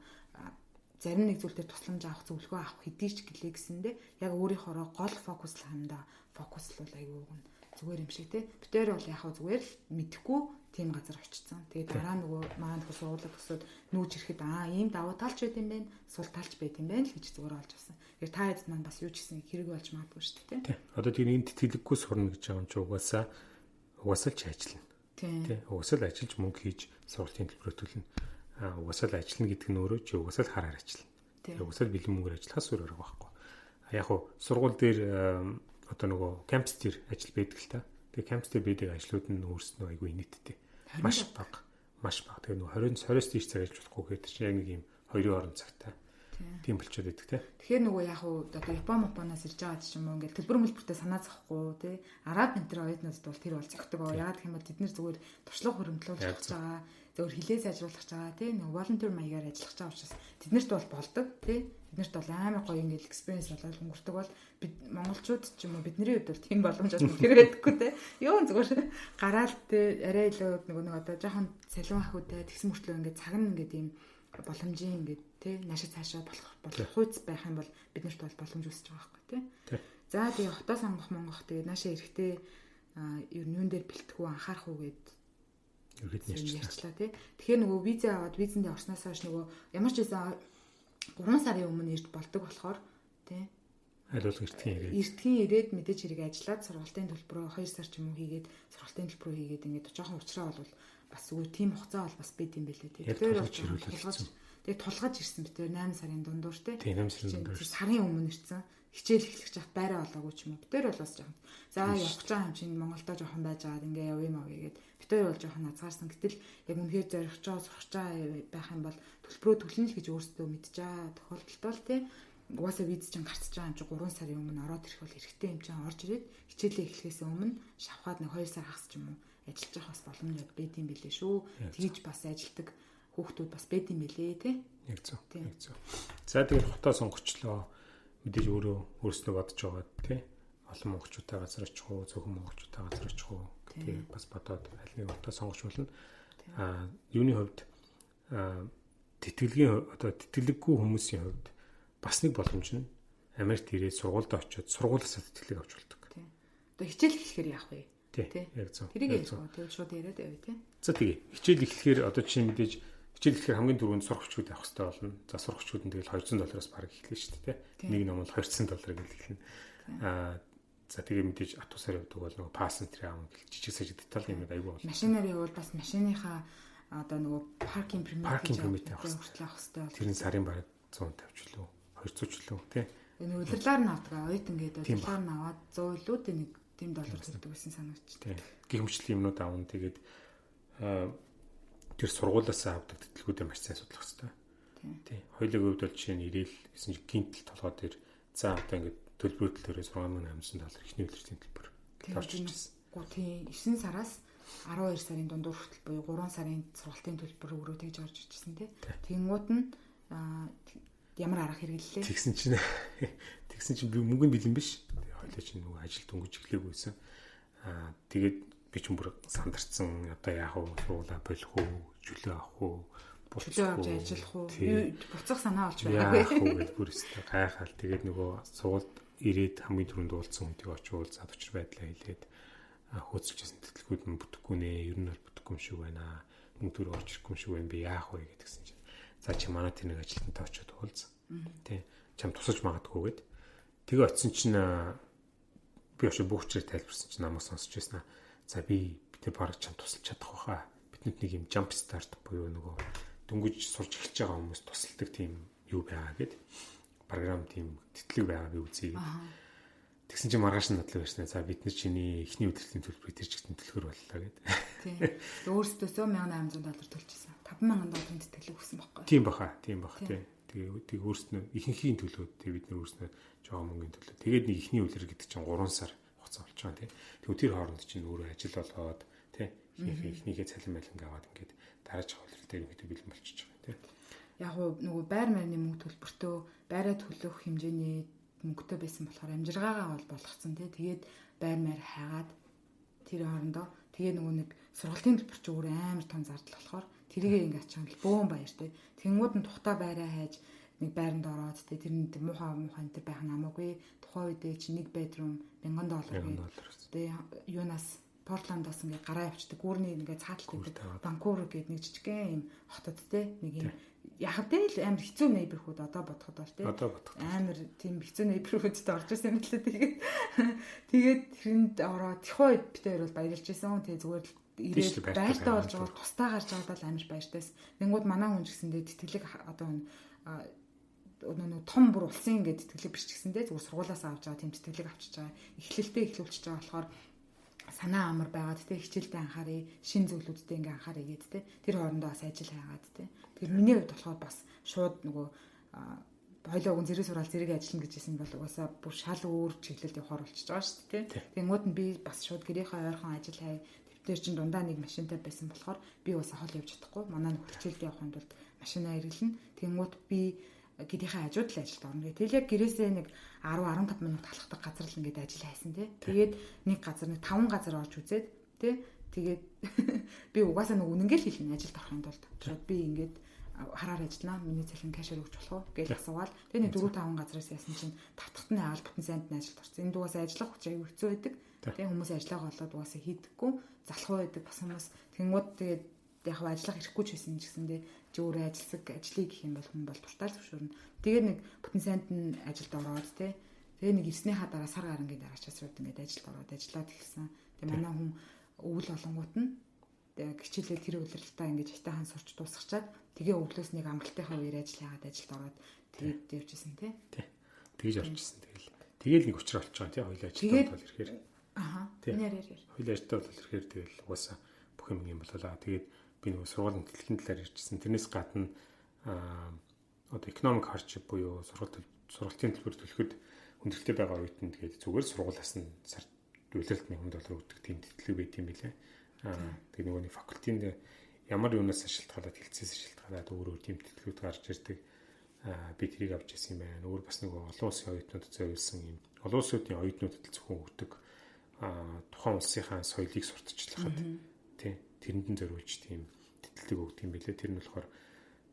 зарим нэг зүйл дээр тусламж авах, зөвлөгөө авах хэдий ч гэлээ гэсэндээ яг өөрийнхоороо гол фокуслах юмдаа фокуслуул айгүй нь зүгээр юм шиг тий. Битээр бол яг хөө зүгээр л мэдэхгүй тийм газар очсон. Тэгээд дараа нөгөө манай нөхөр сургуулаа төгсөөд нүүж ирэхэд ийм давуу талч байт юм байна, сул талч байт юм байна л гэж зүгээр олж авсан. Тэгэхээр та хэд маань бас юу ч гэсэн хэрэг болж магадгүй шүү дээ тий. Одоо тийм энд тэтгэлэггүй сурна гэж байгаа юм чи угаасаа л ч ажиллана. Тий. Угаасаа л ажиллаж мөнгө хийж сургуулийн төлбөрөө төлнө. Угаасаа л ажиллана гэдэг нь өөрөө чи угаасаа л хараар ажиллана. Угаасаа л бэлэн мөнгөөр ажиллахаас өөр арга байхгүй. Яг хуу сургууль дээр одоо нөгөө кампус дээр ажил байдаг л та. Тэгээ кампус дээр байдаг ажлууд нь өөрснөө айгүй инээдтэй. Маш бага. Маш бага. Тэгээ нөгөө 20-с дээш цаг ажиллаж болохгүй гэдэг чинь яг нэг юм 2-ын орон цагтай. Тийм болчиход байдаг те. Тэгэхээр нөгөө яг уу одоо Япон Японоос ирж байгаа ч юм уу ингээл төлбөр мөлбөртөө санаа зовхгүй те. Араб энэ оюутнуудад бол тэр бол зөгтөг. Яагаад гэх юм бол тэд нэр зүгээр туршлага хуримтлуулах гэж байгаа. Зөвхөн хилээ сайжруулах гэж байгаа те. Нөгөө волонтер маягаар ажиллах гэж байгаа учраас тэднэрт бол болдог те. Тэднэрт бол амар гоё ингээл experience болоод өнгөрдөг бол бид монголчууд ч юм уу бидний хувьд бол тийм боломж бол тэр байдаггүй те. Юу зүгээр гараал те арай илүү нөгөө нэг одоо жоохон салин ахуйтай тэгсэн мөртлөө ингээд цаг нь ингээд ийм боломжийн ингээд тий наашаа цаашаа болох хүйц байх юм бол биднэрт бол боломж үүсэж байгаа байхгүй тий. За тэгээ хотоо сонгох монгох тэгээ наашаа эрэхтэй ер нь юун дээр бэлтгэв анхаарах уу гэд ерөөд ярьчлаа тий. Тэгэхээр нөгөө виза аваад визэндээ орсноос хойш нөгөө ямар ч байсан 3 сарын өмнө ирж болдог болохоор тий. Аль болох эртхэн ирээд. Эртхэн ирээд мэдээж хэрэг ажиллаад сургалтын төлбөрөө 2 сар ч юм уу хийгээд сургалтын төлбөрөө хийгээд ингээд жоохон уучраа бол бас зүгээр тийм хугацаа бол бас байд юм байлээ тий. Тэгэхээр бол тэгээ тулгаж ирсэн битээр 8 сарын дундуур тий. 8 сарын дундуур. Сарын өмнө ирсэн. Хичээл эхлэх чад байраа олоогүй ч юм уу. Битээр бол бас жоохон. За явах гэж байгаа юм чинь Монголдо жоохон байж байгаад ингээ явъя мавъя гэд. Битээр бол жоохон азгаарсан. Гэтэл яг үнэхээр зорих жоо сурах жаа байх юм бол төлбөрөө төлнө л гэж өөрсдөө мэдж байгаа тохиолдолд бол тий. Угаасаа виз чинь гарцж байгаа юм чинь 3 сарын өмнө ороод ирэх бол хэрэгтэй юм чинь орж ирээд хичээлээ эхлэхээс өмнө шавхаад нэг 2 сар хагас ч юм уу ажиллаж явах бас боломж байд юм билээ шүү. Тэгж бас ажилдаг хүүхдүүд бас байд юм билээ тий. Яг зөв. Яг зөв. За тэгэл хотоо сонгочлоо. Мэдээж өөрөө өөрснөө бодож байгаа тий. Олон монголчуудтай газар очих уу, зөвхөн монголчуудтай газар очих уу гэдгийг бас бодоод аль нэг хотоо сонгоч болно. Юуны хувьд тэтгэлгийн одоо тэтгэлэггүй хүмүүсийн хувьд бас нэг боломж нь Америкт ирээд сургуульд очиод сургуулиасаа тэтгэлэг авч болдог. Тий. Одоо хичээл эхлэхээр яах вэ? Тий. Яг зөв. Тэрийг ярихгүй. Тэгэл шууд яриад явъя тий. За тэгээ. Хичээл эхлэхээр одоо жишээ мэдээж хичээл эхлэхээр хамгийн түрүүнд сурах хүчүүд авах хэрэгтэй болно. За сурах хүчүүд нь тэгэл $200-аас бараг эхлэв шүү дээ тий. Нэг ном бол $200 гэж эхэлнэ. За тэгээ мэдээж атусаар явдаг бол нөгөө пас энтри аав гэл жижиг сажиг деталь юм айгүй бол. Машинаар явбал бас машиныхаа одоо нөгөө паркинг пермит авах хэрэгтэй. Тэр нь сарын бараг 150 ч лөө 200 ч лөө тий. Энэ удирлаар нь авдаг. Оюутан гэдэг удирлаар нь аваад 100 илүү дээ нэг тийм доллар төлдөг байсан санагдчих. Гэх мэтлэн юмнууд авна. Тэгээд тэр сургуулиасаа авдаг тэтгэлгүүдээ маш сайн судлах хэрэгтэй. Тий. Хоёулын хувьд бол жишээ нь ирээл гэсэн чинь гинтл толгой дээр за одоо ингээд төлбөр төлөөрөө $6800 эхний үлрэлтийн төлбөр гэж орж ирсэн. Тийм 9 сараас 12 сарын дундуур хүртэл буюу 3 сарын сургалтын төлбөр өрөө тэгж орж ирсэн тий. Тэнгууд нь ямар арга хэрэглэлээ? Тэгсэн чинь би мөнгө нь бэлэн биш. Тэгээ хоёлаа чинь нөгөө ажил дөнгөж эхлэегүй байсан. Тэгээд би ч бүр сандарцсан. Одоо яах вэ? Сургуулаа болох уу? Чөлөө авах уу? Чөлөө авч ажиллах уу? Буцах санаа олж байгаагүй. Яах вэ гэж бүр өстой гайхаал. Тэгээд нөгөө сургуульд ирээд хамгийн түрүүнд уулзсан хүнтэйг очиж уулзаад учир байдлаа хэлээд хөөцөлжсэн тэтгэлгүүд нь бүтэхгүй нэ. Ер нь бол бүтэхгүй юм шиг байна. Мөнгө төр орж ирэхгүй юм шиг байна. Би яах вэ гэдгсэн чинь. За чи манай тэр нэг ажилтнтай очиод уулз. Тэ. Чам тусаж магадгүй гэд. Тэгээ очисон чинь би очиж бүх чирэг тайлбарсан чинь намайг сонсч байсан. За би тэр бараг чам тусалж чадах байхаа. Биднэд нэг юм jump start буюу нөгөө дөнгөж сурч эхэлж байгаа хүмүүс тусалдаг тийм юу байгаа гэд. Програм тийм тэтлэг байгаа би үзье гэд. Тэгсэн чинь маргааш нь надлаа ирсэн. За бид нар чиний эхний удирдлагын төлбөрийг тэр чигтэн төлөхөр боллоо гэд. Тийм. Өөрсдөөсөө $1800 төлчихсэн. $5000 тэтгэлэг өгсөн байхгүй. Тийм баха, тийм бах тий. Тэгээ өөрснөө ихэнхийн төлөөд тэгээ бид нар өөрснөө жоохон мөнгөний төлөө. Тэгээд нэг эхний үлрэл гэдэг чинь 3 сар хугацаа болж байгаа тий. Тэгвэл тэр хооронд чинь өөрөө ажил болоод тий эхнийхээ цалин малинг аваад ингээд дараачих үлрэл дээр ерөнхийдөө бэлэн болчихж байгаа тий. Яг уу нөгөө байр мөрний мөнгө төлбөртөө байраа төлөх хэмжээний мөнгөтэй байсан болохоор амжиргаагаа бол болгоцсон тий. Тэгээд байр маяр хайгаад тэр хоорондоо тэгээ нөгөө нэг сургалтын төлбөр чи өөр амар том зардал болохоор Тэрийг ингээд ачаан л бөөн баяр те. Тэнгүүд нь тухтай байраа хайж нэг байранд ороод те, тэр нь муухай муухай энэ байх нь хамаагүй. Тухайн үедээ чи нэг bedroom $1000 гээд тэгээ юунаас Портландаас ингээд гараа явчихдаг. Гүүрний ингээд цааталт гэдэг Ванкувер гэдэг нэг жижигхэн юм хотод те, нэг юм яг тэгэл амар хэцүү neighborhood одоо бодоход бол те. Амар тийм хэцүү neighborhood-д орж ирсэн юм лээ. Тэгээд тэрэнд ороод тихоо бид хоёр бол баярлж исэн. Тэгээ зүгээр л ирээд байртай болж байгаа, тусдаа гарч байгаад л амар баяртайс. Тэнгүүд манай хүн ч гэсэндээ тэтгэлэг одоо нөө том бүр улсын ингээд тэтгэлэг биш ч гэсэндээ зүгээр сургуулиас авч байгаа тийм тэтгэлэг авчиж байгаа. Эхлэлтэй эхлүүлчихэж байгаа болохоор санаа амар байгаад те, хичээлдээ анхаарыг, шин зүйлүүдтэй ингээ анхаарыг гээд те, тэр хоорондоо бас ажил хайгаад те. Тэгэхээр миний хувьд болохоор бас шууд нөгөө хоёлоо өгөн зэрэг сураал зэрэг ажиллана гэж хэлсэн бол угаасаа бүр шал өөр чиглэлд явахаар болчихж байгаа шүү дээ те. Тэнгүүд нь би бас шууд гэрийнхээ ойрхон ажил хай, тэр чин дундаа нэг машинтай байсан болохоор би угаасаа хол явж чадахгүй. Манай нөхөр хичээлд явахын тулд машинаа эргэлнэ. Тэнгүүд би гэрийнхээ хажууд л ажилд орно гэх. Тэгэл яг гэрээсээ нэг 10 15 минут алхдаг газар л ингээд ажил хайсан тий. Тэгээд нэг газар нэг 5 газар орж үзээд тий. Тэгээд би угаасаа нэг үнэнгээл хэлнэ ажилд орохын тулд. Шууд би ингээд хараар ажиллана. Миний цалин кэшээр өгч болох уу гэж асуугаал. Тэгээд нэг 4 5 газараас яасан чинь тавтахт нь аал бүтэн сайнд нь ажилд орсон. Энд угаасаа ажиллах хүч аюу хэцүү байдаг. Тэгээ хүмүүс ажиллаагаа болоод угаасаа хийдэггүй. Залхуу байдаг бас хүмүүс. Тэнгууд тэгээд яг ажиллах эрхгүй ч байсан ч гэсэндээ чи өөрөө ажилласаг ажлыг гэх юм бол хүн бол дуртай л зөвшөөрнө. Тэгээ нэг бүтэн сайнд нь ажилд ороод те. Тэгээ нэг ирснийхаа дараа сар гарангийн дараачаас шууд ингээд ажилд ороод ажиллаад эхэлсэн. Тэгээ манай хүн өвөл олонгууд нь тэгээ хичээлээ тэр улиралтаа ингээд хитахан сурч дуусгачаад тэгээ өвлөөс нэг амралтынхаа үеэр ажил хайгаад ажилд ороод тэгээд явжсэн те. Тий. Тэгж орчихсон. Тэгэл нэг учраа болчих жоон тий. Хоёул ажилд бол ирэхээр. Аха. Нэр. Хоёул ажилд бол ирэхээр тэгэл угаасаа бүх юм юм болоо. Тэгээд би нөгөө сургуулийн тэтгэлийн талаар ярьжсэн. Тэрнээс гадна одоо economic hardship буюу сургалтын төлбөр төлөхөд хүндрэлтэй байгаа үед нь тэгээд зүгээр сургуулиас нь сар улиралд $1,000 өгдөг тийм тэтгэлэг байт юм билээ. Тэгээд нөгөө нэг факультийн ямар юунаас шалтгаалаад хэлцээс шалтгаалаад өөр өөр тийм тэтгэлгүүд гарч ирдэг. Би тэрийг авч ирсэн юм байна. Өөр бас нөгөө олон улсын оюутнуудад зориулсан юм. Олон улсуудын оюутнуудад л зөвхөн өгдөг. Тухайн улсынхаа соёлыг сурталчлахад тий тэрэнд нь зориулж тийм тэтгэлэг өгдөг юм билээ. Тэр нь болохоор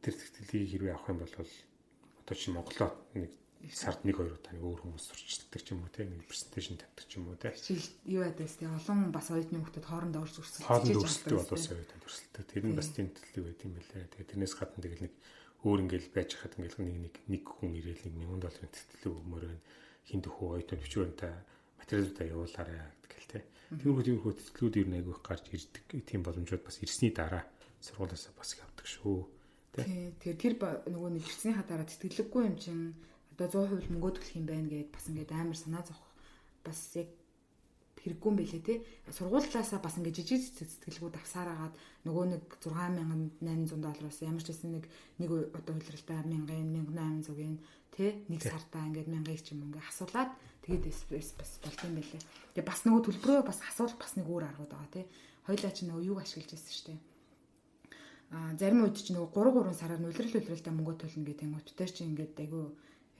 тэр тэтгэлгийг хэрвээ авах юм бол одоо чи Монголоо нэг сард 1 2 удаа нэг өөр хүмүүс сурчилдаг ч юм уу те, нэг презентацийн тавьдаг ч юм уу те. Хичээл юу яадаг вэ? Олон бас оюутны хүүхдүүд хоорондоо өрсөлдөж өрсөлдөж олон улсын оюутнууд өрсөлдөг. Тэр нь бас тийм тэтгэлэг байт юм билээ. Тэгээ тэрнээс гадна тэгэл нэг өөр ингээл байж хахад ингээл нэг хүн ирээл нэг $1,000 тэтгэлэг өгмөр байна. Хин төхөө оюутнууд бичвэрэнтэй материалуудаа явуулаарай гэл те. Тиймэрхүү тэтгэлгүүд ер нь айгүйх гарч ирдэг. Тийм боломжууд бас ирсний дараа сургуулиасаа бас их авдаг шүү. Тий. Тэгэхээр тэр нөгөө нэг ирснийхаа дараа тэтгэлэггүй юм чинь одоо 100% мөнгө төлөх юм байна гэд бас ингээд амар санаа зовх бас яг хэрэггүй юм байлээ те. Сургуулиасаа бас ингээд жижиг тэтгэлгүүд авсаар агаад нөгөө нэг $6,800 ямар ч байсан нэг одоо улиралдаа 1,000 1,800-ын те нэг сартаа ингээд 1,000 ч юм ингээд асуулаад тэгээд бас болд юм байлээ. Тэгээ бас нөгөө төлбөрөө бас асуулах бас нэг өөр аргууд байгаа те. Хоёлаа чи нөгөө юуг ашиглаж байсан шүү дээ. Зарим үед чи нөгөө 3 сараар улиралдаа мөнгө төлнө гэдэг юм уу. Бид чи ингээд айгүй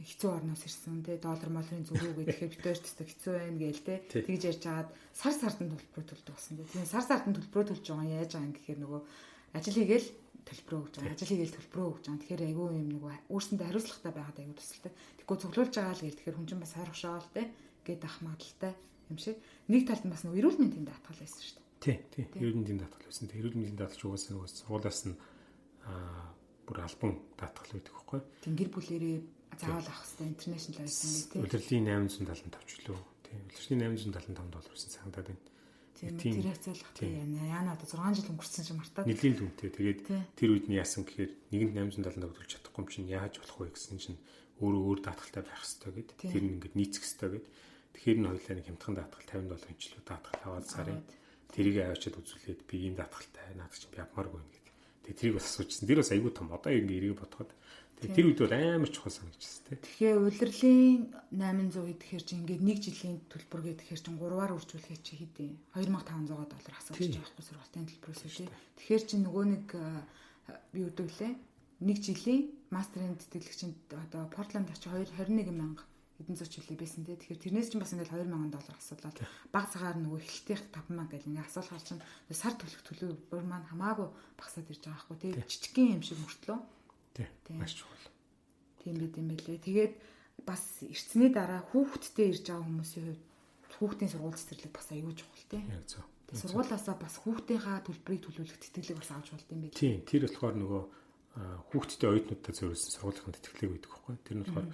хэцүү орноос ирсэн те, доллар молрын зүрүү гэхээр бид хоёр тест хэцүү байна гээл те. Тэгж ярьж хагаад сар сард нь төлбөрөө төлдөг болсон те. Тийм сар сард нь төлбөрөө төлж байгаа яаж байгаа юм гэхээр нөгөө ажил хийгээл төлбөрөө өгж байгаа. Ажил хийгээл төлбөрөө өгж байгаа. Тэгэхээр айгүй юм нөгөө өөрсөндөө хариуцлагатай байгаад айгүй тусалтай. Тэгэхгүй цуглуулж байгаа л гээл тэгэхээр хүн чинь бас ойрхошоол те гээд ах магадaltaй юм шиг. Нэг талд нь бас нөгөө эрүүл мэндийн даатгал байсан шүү дээ. Тий, эрүүл мэндийн даатгал байсан. Тэг эрүүл мэндийн даатгал угаасаа нөгөө сургуулиас нь бүр албан даатгал байдаг байхгүй. Тийм гэр бүлэрээ заавал авах хэрэгтэй international байсан би тий. Улирлын 875 ч лөө. Тий, улирлын $875 байсан цагдаад байна. Тийм тэр хацаалах тий. Яна одоо 6 жил өнгөрсөн чинь мартаад. Нэлийн дүнтэй. Тэгээд тэр үед нь яасан гэхээр нэгэнд 875 төлж чадахгүй юм чинь яаж болох вэ гэсэн чинь өөрөө өөр даатгалтай байх хэрэгтэй гэд. Тэр нь ингээд нийцэх хэрэгтэй гэд. Тэгэхээр нь хоёлаа нэг хямдхан даатгал $50 ч лөө даатгал аваад сарын тэрийг аваачаад үзүүлээд би ийм даатгалтай наадах чинь би авмааргүй юм гэд. Тэгээд тэрийг бас асуужсэн. Тэр бас айгүй том. Одоо ингээ эргээ бодоход тэр үед бол амар чухал санагдчихсан тий. Тэгэхээр улирлын 800 гэхээр чи ингээд нэг жилийн төлбөр гэхээр чинь 3-аар үржүүлэхээр чи хэдий $2,500 асууж байгаа байхгүй сургалтын төлбөрөөс тий. Тэгэхээр чи нөгөө нэг юу гэдэг лээ? Нэг жилийн мастерын тэтгэлэг чинь одоо Портланд очиж 21,000 Хэдэн зуун жилээ байсан те. Тэгэхээр тэрнээс чинь бас ингээл $2000 асуудлаа. Баг цагаар нөгөө эхлэлтийнх 5000 гэл ингээ асуулахаар чинь сар төлөх төлбөр маань хамаагүй багасаад ирж байгаа байхгүй те. Жижигхэн юм шиг мөртлөө. Тий. Маш чухал. Тийм байт юм байлээ. Тэгээд бас ирсний дараа хүүхэдтэй ирж байгаа хүмүүсийн хувьд хүүхдийн сургууль цэцэрлэг бас аюул чухал те. Яг зөв. Сургуулаасаа бас хүүхдийнхаа төлбөрийг төлөвлөх тэтгэлэг бас авч болд юм байл. Тийм. Тэр болохоор нөгөө хүүхдтэй оюутнуудад зориулсан сургуулийн тэтгэлэг байдаг байхгүй. Тэр нь болохоор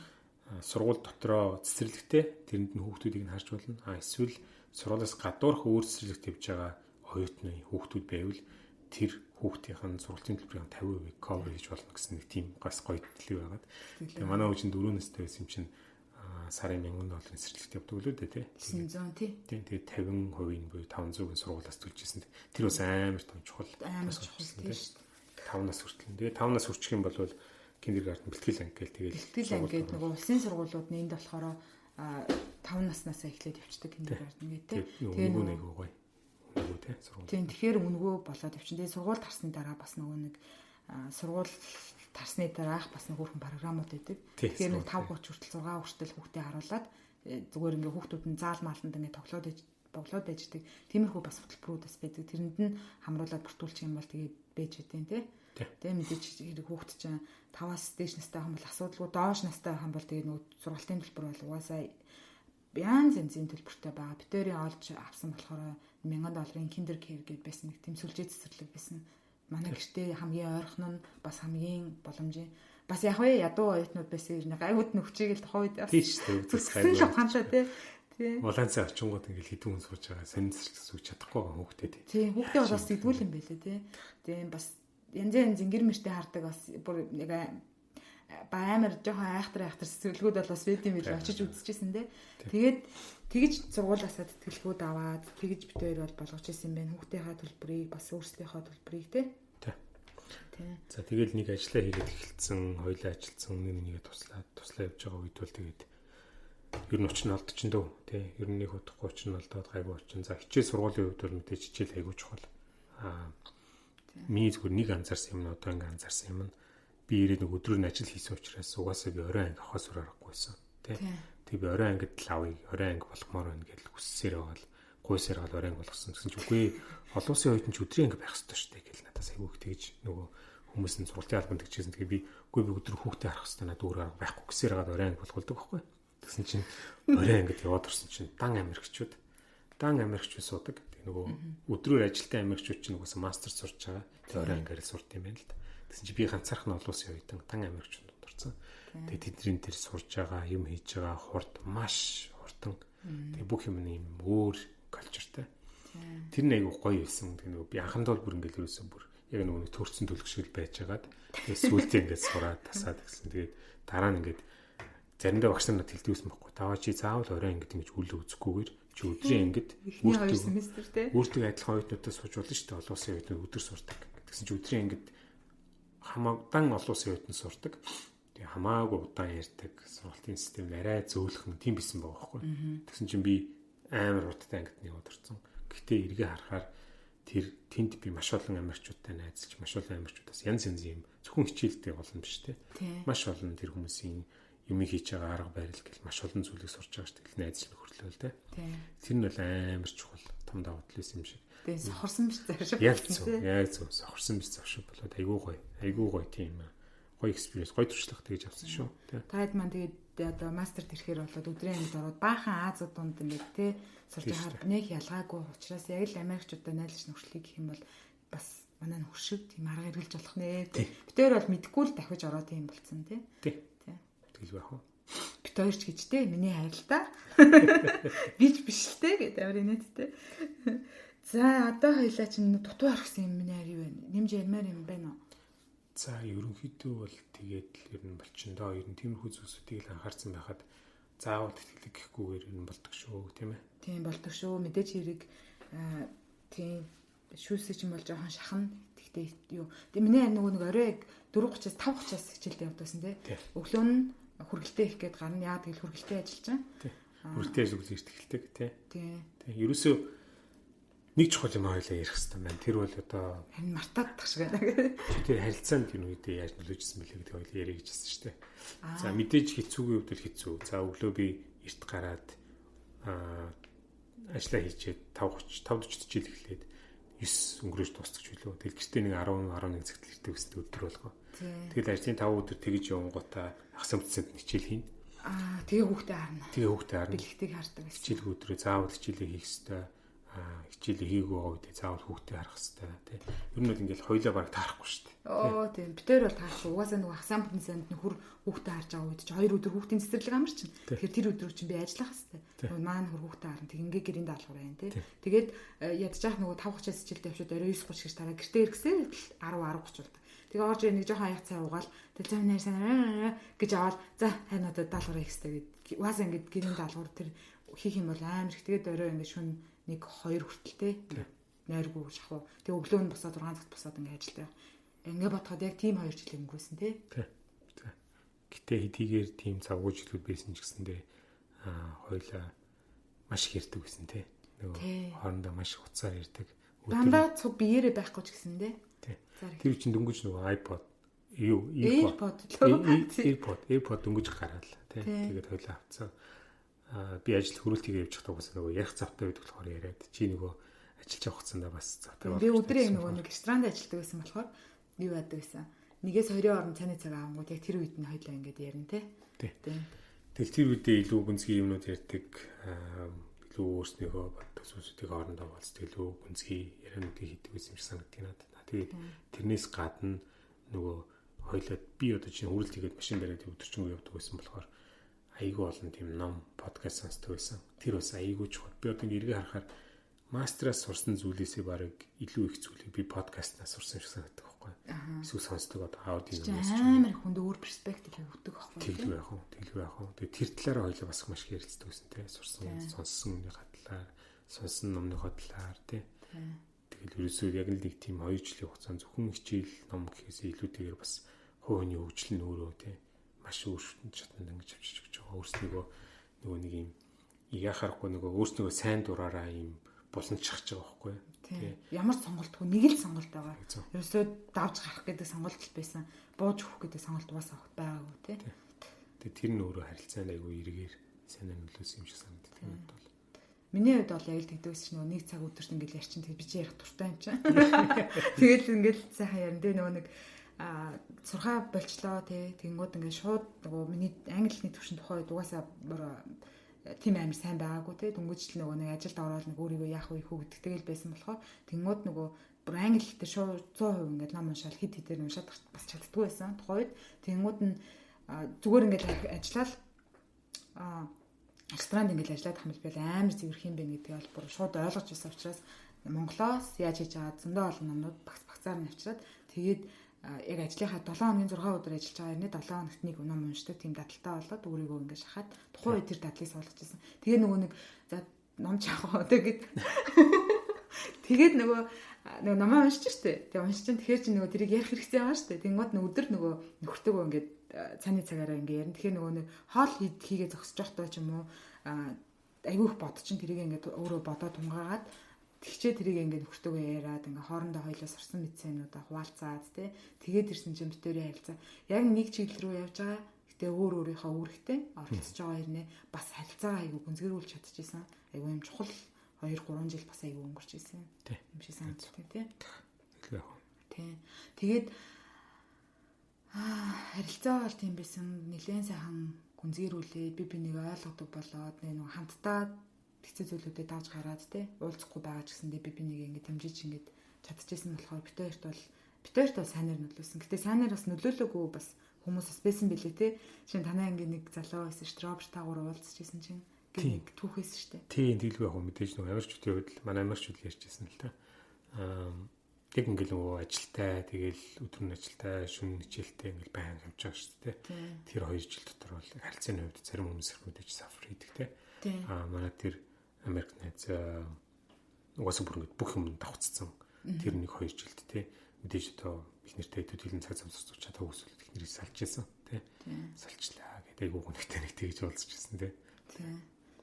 сургууль дотроо цэцэрлэгтэй тэрэнд нь хүүхдүүдийг нь харж болно. А эсвэл сургуулиас гадуурх өөр цэцэрлэгт явж байгаа оюутны хүүхдүүд байвал тэр хүүхдийнх нь сургуулийн төлбөрийн 50% cover хийж болно гэсэн нэг тийм гас гоё тэтгэлэг байгаад. Тэгээ манай хүү чинь 4 настай байсан юм чинь сарын $1000 цэцэрлэгт явдаг лүү дээ тий. 900 тий. Тийм тэгээ 50% буюу 500-ын сургуулиас төлж ирсэн. Тэр бас амар том чухал. Амар чухал тий шүү дээ. 5 нас хүртэл. Тэгээ 5 нас хүрчих юм бол kindergarten бэлтгэл анги гээл тэгэл бэлтгэл анги гэдэг нөгөө улсын сургуулиуд нь энд болохоор 5 наснаасаа эхлээд явцдаг kindergarten гэдэг тий. Тэгээ нөгөө нэг гоё. Үнэгүй тий сургууль. Тийм тэгэхээр үнэгүй болоод явчин. Тэгээ сургууль тарсны дараа бас нөгөө нэг сургууль тарсны дараах бас нэг өөрхөн програмууд байдаг. Тэгэхээр нэг 5:30 хүртэл 6 хүртэл хүүхдээ харуулад зүгээр ингээ хүүхдүүд нь заал мааланд ингээ тоглоод байждаг. Тиймэрхүү бас хөтөлбөрүүд бас байдаг. Тэрэнд нь хамруулад бүртгүүлчих юм бол тэгээ байж хэдэн тий. Тэгээ мэдээж хэрэг хүүхд чинь 5-аас дээш настай байх юм бол асуудалгүй, доош настай байх юм бол тэгээ нөгөө сургалтын төлбөр бол угаасаа янз янзын төлбөртэй байгаа. Битэрийн олж авсан болохоор $1000 kinder care гэдээ байсан нэг тийм сүлжээ цэцэрлэг байсан. Манай гэртээ хамгийн ойрхон нь бас хамгийн боломжийн бас яг вэ ядуу оюутнууд байсан юм. Гайгууд нөхчийг л тухайн үед бас тийм шүү дээ. Үзсэн л ухаантай тий. Тий. Улаан цай очингууд ингээл хэдэн хүн сууж байгаа сонин зүг чадахгүй байгаа хүүхдээ тий. Тий, хүүхдээ бол бас идвэл юм байлээ тий. Тийм бас янз янзын гэр мөртэй хардаг бас бүр нэг ба амар жоохон айхтар сэтгэлгүүд бол бас байд юм билээ очиж үзчихсэн тий. Тэгээд тэгж сургуулаасаа тэтгэлгүүд аваад тэгж бит хоёр бол болгож исэн юм байна. Хүүхдийнхаа төлбөрийг бас өөрсдийнхөө төлбөрийг тий. Тий. За тэгэл нэг ажиллаа хийгээд эхэлсэн, хоёлаа ажилласан, нэг нэгээ туслаа явж байгаа үед бол тэгээд ер нь учир нь олдчихно дөө тий. Ер нь нэг удахгүй учир нь олдоод гайгүй очин. За хичээл сургуулийн хувьд бол мэдээж хичээл айгүй чухал. Аа миний зүгээр нэг анзаарсан юм нь одоо ингээ анзаарсан юм нь би ирээд нэг өдрөөр нь ажил хийсэн учраас угаасаа би орой анги авахаас өөр аргагүй байсан тий. Тэг би орой ангид л авъя, орой анги болгомоор байна гэж хүссээр байгаа л гуйсаар гал орой анги болгосон гэсэн чи үгүй олон улсын оюутан ч өдрийн анги байх ёстой шүү дээ гэл надаас айгүй их тэгж нөгөө хүмүүс нь сургалтын албанд тэгжсэн. Тэгээ би үгүй би өдөр хүүхдээ харах ёстой надад өөр арга байхгүй гэсээр гаад орой анги болгодог байхгүй. Тэгсэн чинь орой ангид яваад орсон чинь дан Америкчууд суудаг. Тэг нөгөө өдрөөр ажилтан Америкчууд чинь угаасаа мастер сурч байгаа. Тэг орой ангиар л сурд юм байна л да. Тэгсэн чинь би ганцаархан олон улсын оюутан дан Америкчууд орсон. Тэг тэдний тэр сурж байгаа, юм хийж байгаа хурд маш хурдан. Тэг бүх юм юм өөр культуртай. Тэр нь айгүй гоё байсан. Тэг нөгөө би анхандаа бол бүр ингээл ерөөсөө бүр яг нөгөө төрсөн төлөг шиг л байжгаад тэг сүүлдээ ингээд сураад тасаад гэсэн. Тэгээд дараа нь ингээд заримдаа багш нар надад хэлдэг байсан байхгүй. Таваа чи заавал орой ангид ингэж үл үзэхгүйгээр чи өдрийн ангид өөртөө адилхан оюутнуудтай сууж болно шүү дээ. Олон улсын оюутнууд өдөр сурдаг. Тэгсэн чи өдрийн ангид хамаадан олон улсын оюутан сурдаг. Тэгээ хамаагүй удаан ярьдаг. Сургалтын систем нь арай зөөлхөн тийм бисэн байгаа байхгүй. Тэгсэн чинь би амар хурдтай ангид нэг орсон. Гэхдээ эргээ харахаар тэр тэнд би маш олон Америкчуудтай найзалж, маш олон Америкчуудаас янз янзын юм зөвхөн хичээлтэй болно биш те. Маш олон тэр хүмүүсийн юм хийж байгаа арга барил гэл маш олон зүйлийг сурч байгаа шүү дээ. Найзал нөхөрлөө л те. Тэр нь бол амар чухал том давуу тал байсан юм шиг. Тэгээ сохорсон биш завшиг. Яг зөв. Яг зөв. Сохорсон биш завшиг болоод айгүй гоё. Айгүй гоё тийм гоё experience, гоё туршлага тэгж авсан шүү. Тэ. Таад маань тэгээд одоо мастерт ирэхээр болоод өдрийн ангид ороод баахан Азууд дунд ингээд те сурч байгаа нэг ялгаагүй учраас яг л Америкчуудаа найзалж нөхөрлөе гэх юм бол бас манай нөхөршиг тийм арга эргэлж болох нэ. Битээр бол мэдхгүй л дахиж ороод тийм болцсон тий. Тий. Тэгэл байх уу? Бит хоёр ч гэж те миний хайр л та. Би ч биш л те гэдэг амар инээдтэй. За одоо хоёлаа чинь дутуу орхисон юм миний хайр юу вэ? Нэмж ярмаар юм байна уу? За ерөнхийдөө бол тэгээд л ер нь болчин доо. Ер нь тиймэрхүү зүйлсүүдийг л анхаарсан байхад заавал тэтгэлэг гэхгүйгээр ер нь болдог шүү, тийм ээ. Тийм болдог шүү. Мэдээж хэрэг тийм шүүсээ чинь бол жоохон шахна. Тэгтээ юу. Тэгээ миний харин нөгөө нэг орой 4:30-аас 5:30-аас хичээлдээ явдсан тий. Өглөө нь хүргэлтээ их гээд гарна. Яа тэгэл хүргэлтээ ажиллаж байгаа. Тий. Хүргэлтээ ажил үзэж эхэлдэг тий. Тий. Тий. Ерөөсөө Нэг чухал юм ойлаа ярих хэрэгтэй байна. Тэр бол одоо харин мартаадах шиг байна. Чи тэр харилцаанд энэ үедээ яаж нөлөөжсөн бэлээ гэдэг ойлоо ярих гэжсэн шүү дээ. За мэдээж хэцүүгийн хувьд л хэцүү. За өглөө би эрт гараад ажиллаа хийчээд 5:30 5:40 хичээл эхлээд 9 өнгөрөөж дуусчих билүү. Тэгэл гэртээ нэг 10 11 цагт ирдэг гэсэн өдөр болгоо. Тэгэл ажлын 5 өдөр тэгж явангуудаа хагас бүтсэнд хичээл хийнэ. Тэгээ хүүхдээ харна. Тэгээ хүүхдээ харна. Бэлэгтийг хардаг гэсэн. Хичээлгүй өдрөө заавал хичээлээ хийх ёстой. Хичээлээ хийгээгүй байгаа үедээ заавал хүүхдээ харах ёстой, тий. Ер нь бол ингээл хоёлаа бараг таарахгүй шүү дээ. Оо тийм. Битээр бол таарахгүй. Угаасаа нөгөө хагас бүтсэнд нөхөр хүүхдээ харж байгаа үед чи 2 өдөр хүүхдийн цэцэрлэг амар чинь. Тэгэхээр тэр өдрөө чинь би ажиллах ёстой. Нөгөө маань нөхөр хүүхдээ харна. Тэг ингээ гэрийн даалгавар байна, тий. Тэгээд ядчих нөгөө 5:30-аас хичээлдээ явшаад орой 9:30 гэж тараа гэртээ ирэхсээр 10 10:30 болдог. Тэгээ орж ирээ нэг жоохон аяг цай уугаал тэгэл зам нэр сайн гэж аваад за харин одоо даалгавар хийх ёстой гэд. Угаасаа ингээд гэрийн даалгавар тэр хийх юм бол амар их. Тэгээд орой ингээд шүн 1 2 хүртэл те нойргүй шахуу. Тэгээ өглөө нь босоод 6 цагт босоод ингээд ажилдаа. Ингээ бодоход яг тийм 2 жил өнгөрөөсөн те. Тий. Гэтэ хэдийгээр тийм завгүй жилүүд байсан ч гэсэндээ хоёлаа маш их ярьдаг байсан те. Нөгөө хоорондоо маш их уцаар ярьдаг. Дандаа цуг биеэрээ байхгүй ч гэсэндээ. Тий. Тэр чинь дөнгөж нөгөө iPod юу AirPod дөнгөж гараал тий. Тэгээд хоёлаа авцсан. Би ажил хөрөлтийгээ явж байхдаа угаасаа нөгөө ярих завтай байдаг болохоор яриад чи нөгөө ажиллаж явах хугацаанд бас завтай болж. Би өдрөө нөгөө нэг ресторанд ажилладаг байсан болохоор юу яадаг гэсэн. 1-ээс 2-ын хооронд цайны цаг авангууд яг тэр үед нь хоёлаа ингээд ярина те. Тий. Тэгэл тэр үедээ илүү гүнзгий юмнууд ярьдаг, илүү өөрснийхөө боддог зүйлсүүдийг хоорондоо болцдог, илүү гүнзгий яриануудыг хийдэг байсан юм шиг санагддаг надад. Тэгээд тэрнээс гадна нөгөө хоёлаа би одоо чинь хөрөлт хийгээд машин бариад өдөржингөө явдаг байсан болохоор айгүй олон тийм ном подкаст сонсдог байсан. Тэр бас айгүй чухал. Би одоо ингэ эргээ харахаар мастераас сурсан зүйлээсээ бараг илүү их зүйлийг би подкастнаас сурсан шиг санагддаг байхгүй. Эсвэл сонсдог одоо аудио юмнаас ч амар хүнд өөр перспектив өгдөг байхгүй. Тэглүү яах вэ? Тэглүү яах вэ? Тэгээ тэр талаараа хоёлаа бас маш их ярилцдаг байсан те. Сурсан сонссон юмныхаа талаар, сонсон номныхоо талаар те. Тэгэл ерөөсөө яг л нэг тийм 2 жилийн хугацаанд зөвхөн хичээл ном гэхээс илүүтэйгээр бас хувь хүний хөгжил нь өөрөө те маш өөр шатанд ингэж авчиж өгч байгаа. Өөрснийгөө нөгөө нэг юм яхаарахгүй нөгөө өөрснийгөө сайн дураараа юм буланчхаж байгаа байхгүй тий. Ямар сонголтгүй нэг л сонголт байгаа. Ерөөсөө давж гарах гэдэг сонголт л байсан. Бууж өгөх гэдэг сонголт угаасаа огт байгаагүй тий. Тэгээ тэр нь өөрөө харилцаанд айгүй эргээр сайн нөлөөлсөн юм шиг санагддаг юм бол. Миний хувьд бол яг л тэгдэг байсан чинь нөгөө нэг цаг өдөрт ингээл ярьчин тэг би чи ярих дуртай юм чинь. Тэгэл ингээл сайхан ярина тий нөгөө нэг сурхаа болчлоо тий. Тэнгүүд ингээд шууд нөгөө миний англи хэлний төвшин тухайн үед угаасаа тийм амар сайн байгаагүй тий. Дөнгөж л нөгөө нэг ажилд ороод нэг өөрийгөө яах вэ хүү гэдэг тэгэл байсан болохоор тэнгүүд нөгөө бүр англи хэлээр шууд 100% ингээд ном уншаал хэд хэдээр уншаад бас чаддгүй байсан. Тухайн үед тэнгүүд нь зүгээр ингээд ажиллаад ресторанд ингээд ажиллаад хамт би амар зэвэрх юм бэ гэдгийг бол бүр шууд ойлгож байсан учраас Монголоос яаж хийж байгаа зөндөө олон номнууд багц багцаар нь авчираад тэгээд яг ажлынхаа 7 хоногийн 6 өдөр ажиллаж байгаа хэрнээ 7 хоногт нэг ном уншдаг тийм дадалтай болоод өөрийгөө ингээд шахаад тухайн үед тэр дадлыг суулгаж ирсэн. Тэгээ нөгөө нэг за ном чаах уу тэгээд тэгээд нөгөө номоо уншиж штэ. Тэгээ уншиж чинь тэгэхээр чи нөгөө тэрийг ярих хэрэгцээ байгаа штэ. Тэнгууд нь өдөр нөгөө нөхөртөөгөө ингээд цааны цагаараа ингээд ярина. Тэгэхээр нөгөө нэг хоол хийгээ зогсож байхдаа ч юм уу айгүйх бод чинь тэрийг ингээд өөрөө бодоо тунгаагаад тэгчээ тэрийг ингээд нөхөртөөгөө яриад ингээд хоорондоо хоёлоо сурсан мэдсэн юмнуудаа хуваалцаад тий. Тэгээд ирсэн чинь битэрийн харилцаа яг нэг чиглэл рүү явж байгаа. Гэтэ өөр өөрийнхөө үүрэгтэй оролцож байгаа хэрнээ бас харилцаагаа айгүй гүнзгийрүүлж чадчихсан. Айгүй юм чухал 2 3 жил бас айгүй өнгөрч ирсэн. Юм шиг санагддаг тий. Тий. Тэгээд харилцаа бол тийм байсан. Нилээн сайхан гүнзгийрүүлээд би бинийг ойлгодог болоод нэг хамтдаа хэцүү зүйлүүдэд давж гараад тий уулзахгүй байгаа ч гэсэндээ би бинийг ингэ дэмжиж ингэж чадчихсан болохоор бит хоёрт бол сайнаар нөлөөлсөн. Гэтэ сайнаар бас нөлөөлөөгүй бас хүмүүс бас байсан билээ тий. Жишээ нь танай ангийн нэг залуу байсан шүү дээ. Роберт таагуур уулзчихсан чинь гэх нэг түүхээс шүү дээ. Тийм тэглгүй яг мэдээж нэг амарчуудын хувьд л манай амарчууд л ярьчихсан л та. Яг ингээл нөгөө ажилтай тэгэл өдөр нь ажилтай шөнө хичээлтэй ингээл баян явж байгаа шүү дээ. Тэр 2 жил дотор бол харилцааны хувьд зарим хүмүүс их мэдээж сафар хийдэг тий. Манай тэр Америк найз угаасаа бүр ингээд бүх юм давхцсан. Тэр нэг 2 жилд тий мэдээж одоо их нэртэй төдийлөн цаг зам сурч чадаагүй эсвэл их нэрийг салж исэн тий. Салчлаа гэдэг айгуу гонхтой нэг тэгж уулзчихсан тий.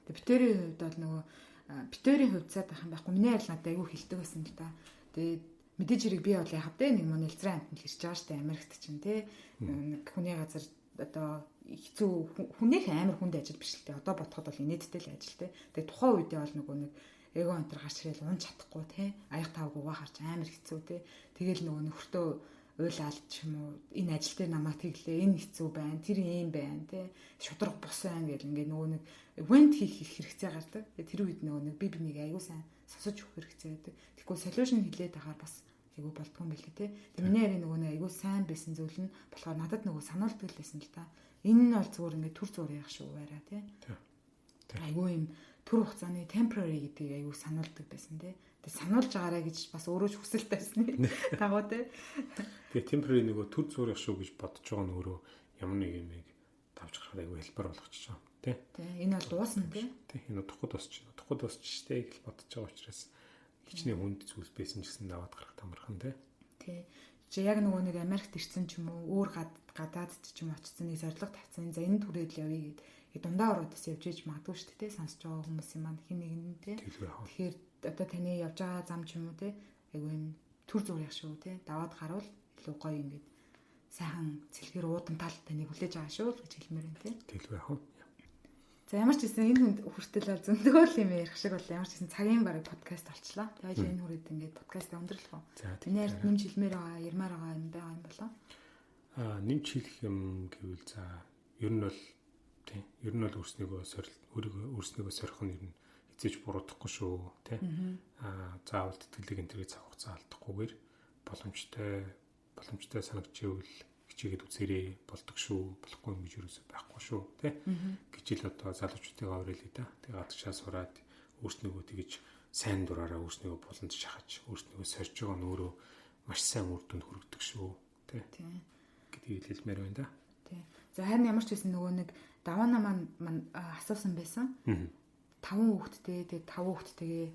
Тэг битэрийн хувьд бол нөгөө битэрийн хувьцаад байх юм байхгүй. Миний арил надад айгүй хилдэг байсан л да. Тэгээд мэдээж хэрэг би бол яхав те нэг мөн нэлзрэн амтнд л ирж байгаа штэ Америкт чинь те. Нэг хүний газар одоо хэцүү хүнийх амар хүнд ажил биш л те. Одоо бодоход бол инээдтэй л ажил те. Тэгээд тухайн үедээ бол нөгөө нэг эго энтер гарч ирэл унж чадахгүй те. Аяг тавгуугаа харж амар хэцүү те. Тэгэл нөгөө нөхөртөө уйлаал ч юм уу энэ ажил дээр намайг тэглээ, энэ хэцүү байна, тэр ийм байна те. Шудраг бус байна гэл ингээ нөгөө нэг вент хийх хэрэгцээ гардаг. Тэр үед нөгөө нэг би бинийг аягүй сайн сонсож өгөх хэрэгцээ байдаг. Тэгэхгүй solution хэлээд байхаар бас айгүй болдгоо юм билээ те. Тэр миний ярийн нөгөө нэг айгүй сайн байсан зүйл нь болохоор надад нөгөө сануулдаг л байсан л та. Энэ нь бол зүгээр ингээ төр зур яах шүү байраа те. Айгүй юм төр хугацааны temporary гэдгийг айгүй сануулдаг байсан те. Тэгээ сануулж байгаарэ гэж бас өөрөө ч хүсэл тавьсны дагуу те. Тэгээ temporary нөгөө төр зур яах шүү гэж бодож байгаа нь өөрөө ямар нэг юмыг давж гарахад айгүй хэлбэр болгочих юм те. Тэ энэ бол дуусна те. Тэ энэ удахгүй дуусчих. Удахгүй дуусчих штэ гэж бодож байгаа учраас хичнээн хүнд зүйлс байсан ч гэсэн даваад гарах тамархан те. Тэ. Чи яг нөгөө нэг Америкт ирсэн ч юм уу өөр гадаадд ч юм очсон нэг зорилго тавьсан. За энэ түрээд л явъя гэд дундаа ороод бас явж иж магадгүй шүү дээ, сонсож байгаа хүмүүсийн маань хин нэг нь те. Тэгэхээр одоо таны явж байгаа зам ч юм уу те айгүй юм төр зур яах шүү те. Даваад гарвал илүү гоё ингээд сайхан цэлгэр уудамтал таныг хүлээж байгаа шүү л гэж хэлмээр байна те. Тэгэлгүй яах вэ? За ямар ч гэсэн энэ хүнд хүртэл бол зөндөө юм ярих шиг бол ямар ч гэсэн цагийн бараг подкаст болчлаа. Тэгээд энэ хүрээд ингээд подкаст өндөрлөх үү. Миний ярьд нэмж хэлмээр байгаа, ярмаар байгаа юм байгаа юм болоо. Нэмж хэлэх юм гэвэл за ер нь бол тий, ер нь бол өөрснийгөө сорил өөрийгөө өөрснийгөө сорих нь ер нь хизээж буруудахгүй шүү тий. Заавал тэтгэлэг энэ төрлийн цаг хугацаа алдахгүйгээр боломжтой санагдчихвэл хичээгээд үзээрэй, болдог шүү, болохгүй юм гэж юусоо байхгүй шүү тий. гэж л одоо залуучуудыгаа уриалъя да. Тэгээ гадагшаа сураад өөрснийгөө тэгэж сайн дураараа өөрснийгөө буланд шахаж, өөрснийгөө сорж байгаа нь өөрөө маш сайн үр дүнд хүргэдэг шүү тий. Гэдгийг хэлмээр байна да. Тий. За харин ямар ч байсан нөгөө нэг даваана маань асуусан байсан. 5 хүүхэдтэй, тэгээ 5 хүүхэдтэйгээ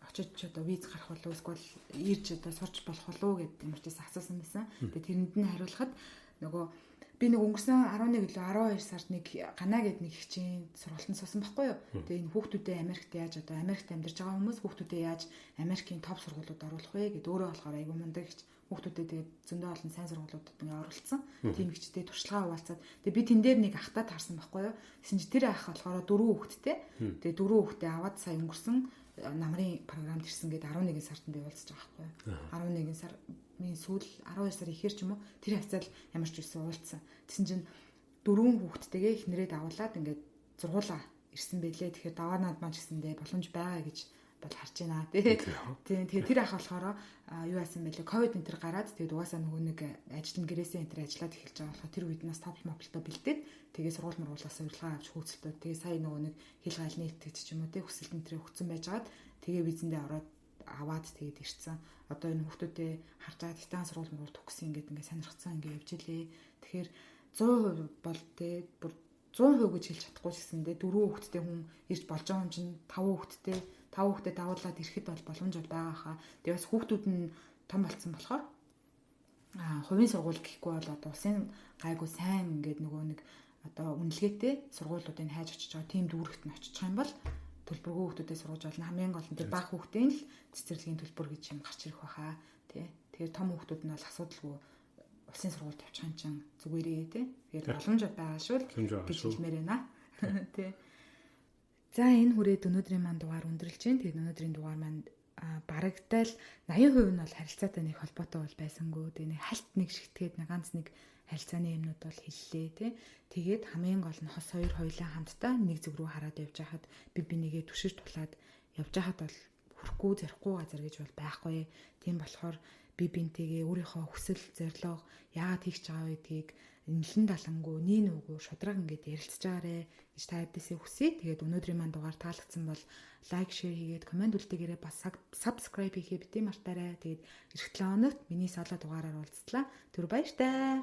очиж одоо виз гарах болов эсвэл ирж одоо сурч болох болов гэд ямар ч байсан асуусан байсан. Тэгээ тэрэнд нь хариулахад нөгөө би нэг өнгөрсөн 11 илүү 12 сард нэг Ганаа гэд нэг хичээн сургалтанд суусан байхгүй юу. Тэгээ энэ хүүхдүүдээ Америкт яаж одоо Америкт амьдарч байгаа хүмүүс хүүхдүүдээ яаж Америкийн топ сургуулиуд оруулах вэ гэд өөрөө болохоор айгүй мундаг хич хүүхдүүдээ тэгээд зөндөө олон сайн сургуулиудад ингээ оролцсон. Тийм хичтэй туршлагаа хуваалцаад тэгээ би тэн дээр нэг ахтаа таарсан байхгүй юу. Тэгсэн чи тэр ах болохоор 4 хүүхэдтэй. Тэгээ 4 хүүхдээ аваад сая өнгөрсөн намрын програмд ирсэн гээд 11 сард би уулзаж байгаа байхгүй юу. 11 сарын сүүл 12 сар ихээр ч юм уу тэр хавцаал ямар ч үсэн уулзсан. Тэгсэн чинь 4 хүүхэдтэйгээ эхнэрээ дагуулад ингээд зургуулаа ирсэн байлээ. Тэгэхээр даваанаад маань ч гэсэндээ боломж байгаа гэж бол харж байна тий. Тийм тэгээ тэр ах болохоор юу яасан бэлээ ковид энэ төр гараад тэгээд угаасаа нөгөө нэг ажил нь гэрээсээ энэ төр ажиллаад эхэлж байгаа болохоор тэр үед нас топло моплоо бэлдээд тэгээ сургууль мургуулаас урилга авч хөөцөлтөө тэгээ сая нөгөө нэг хил гайл нийлтгэж ч юм уу тий хүсэлт энэ төр өгцөн байжгаад тэгээ визэндээ ороод аваад тэгээд ирсэн. Одоо энэ хүүхдүүдээ харж байгаа титан сургууль мургуул төгссөн ингээд ингээд сонирхцсан ингээд явж илээ. Тэгэхээр 100% бол тий бүр 100% гэж хэлж чадахгүй ч гэсэндээ 4 хүүхэдтэй хүн ирж болж байгаа юм чинь 5 хүүхэдтэй 5 хүүхдэд дагуулад ирэхэд бол боломж бол байгаа хаа. Тэгээ бас хүүхдүүд нь том болцсон болохоор хувийн сургууль гэхгүй бол одоо улсын гайгүй сайн ингээд нөгөө нэг одоо үнэлгээтэй сургуулиудыг хайж очиж байгаа тийм дүүрэгт нь очиж байгаа юм бол төлбөргүй хүүхдүүдэд сургаж болно. Хамгийн гол нь тэр бага хүүхдийн л цэцэрлэгийн төлбөр гэж юм гарч ирэх байхаа тий. Тэгэхээр том хүүхдүүд нь бол асуудалгүй улсын сургуульд явчих юм чинь зүгээрээ тий. Тэгэхээр боломж байгаа шүү л гэж хэлмээр байна. Тий. За энэ хүрээд өнөөдрийн маань дугаар өндөрлж байна. Тэгээд өнөөдрийн дугаар маань барагтай л 80% нь бол харилцаатай нэг холбоотой бол байсангүй. Тэгээд нэг хальт нэг шигтгээд нэг ганц нэг харилцааны юмнууд бол хэллээ тий. Тэгээд хамгийн гол нь хос хоёр хоёлаа хамтдаа нэг зүг рүү хараад явж байхад би бинийгээ түшиж тулаад явж байхад бол хүрхгүй зорихгүй газар гэж бол байхгүй. Тийм болохоор би бинтэйгээ өөрийнхөө хүсэл зорилго яагаад хийж байгаа гэдгийг нэлэн далангуу нийн үгүй шудраг ингээд ярилцж байгаарэ гэж та хэдээсээ хүсье. Тэгээд өнөөдрийн маань дугаар таалагдсан бол лайк, шеэр хийгээд комент үлдээгээрэй, бас subscribe хийхээ битгий мартаарай. Тэгээд эх 7 хоногт миний соло дугаараар уулзлаа. Түр баяртай.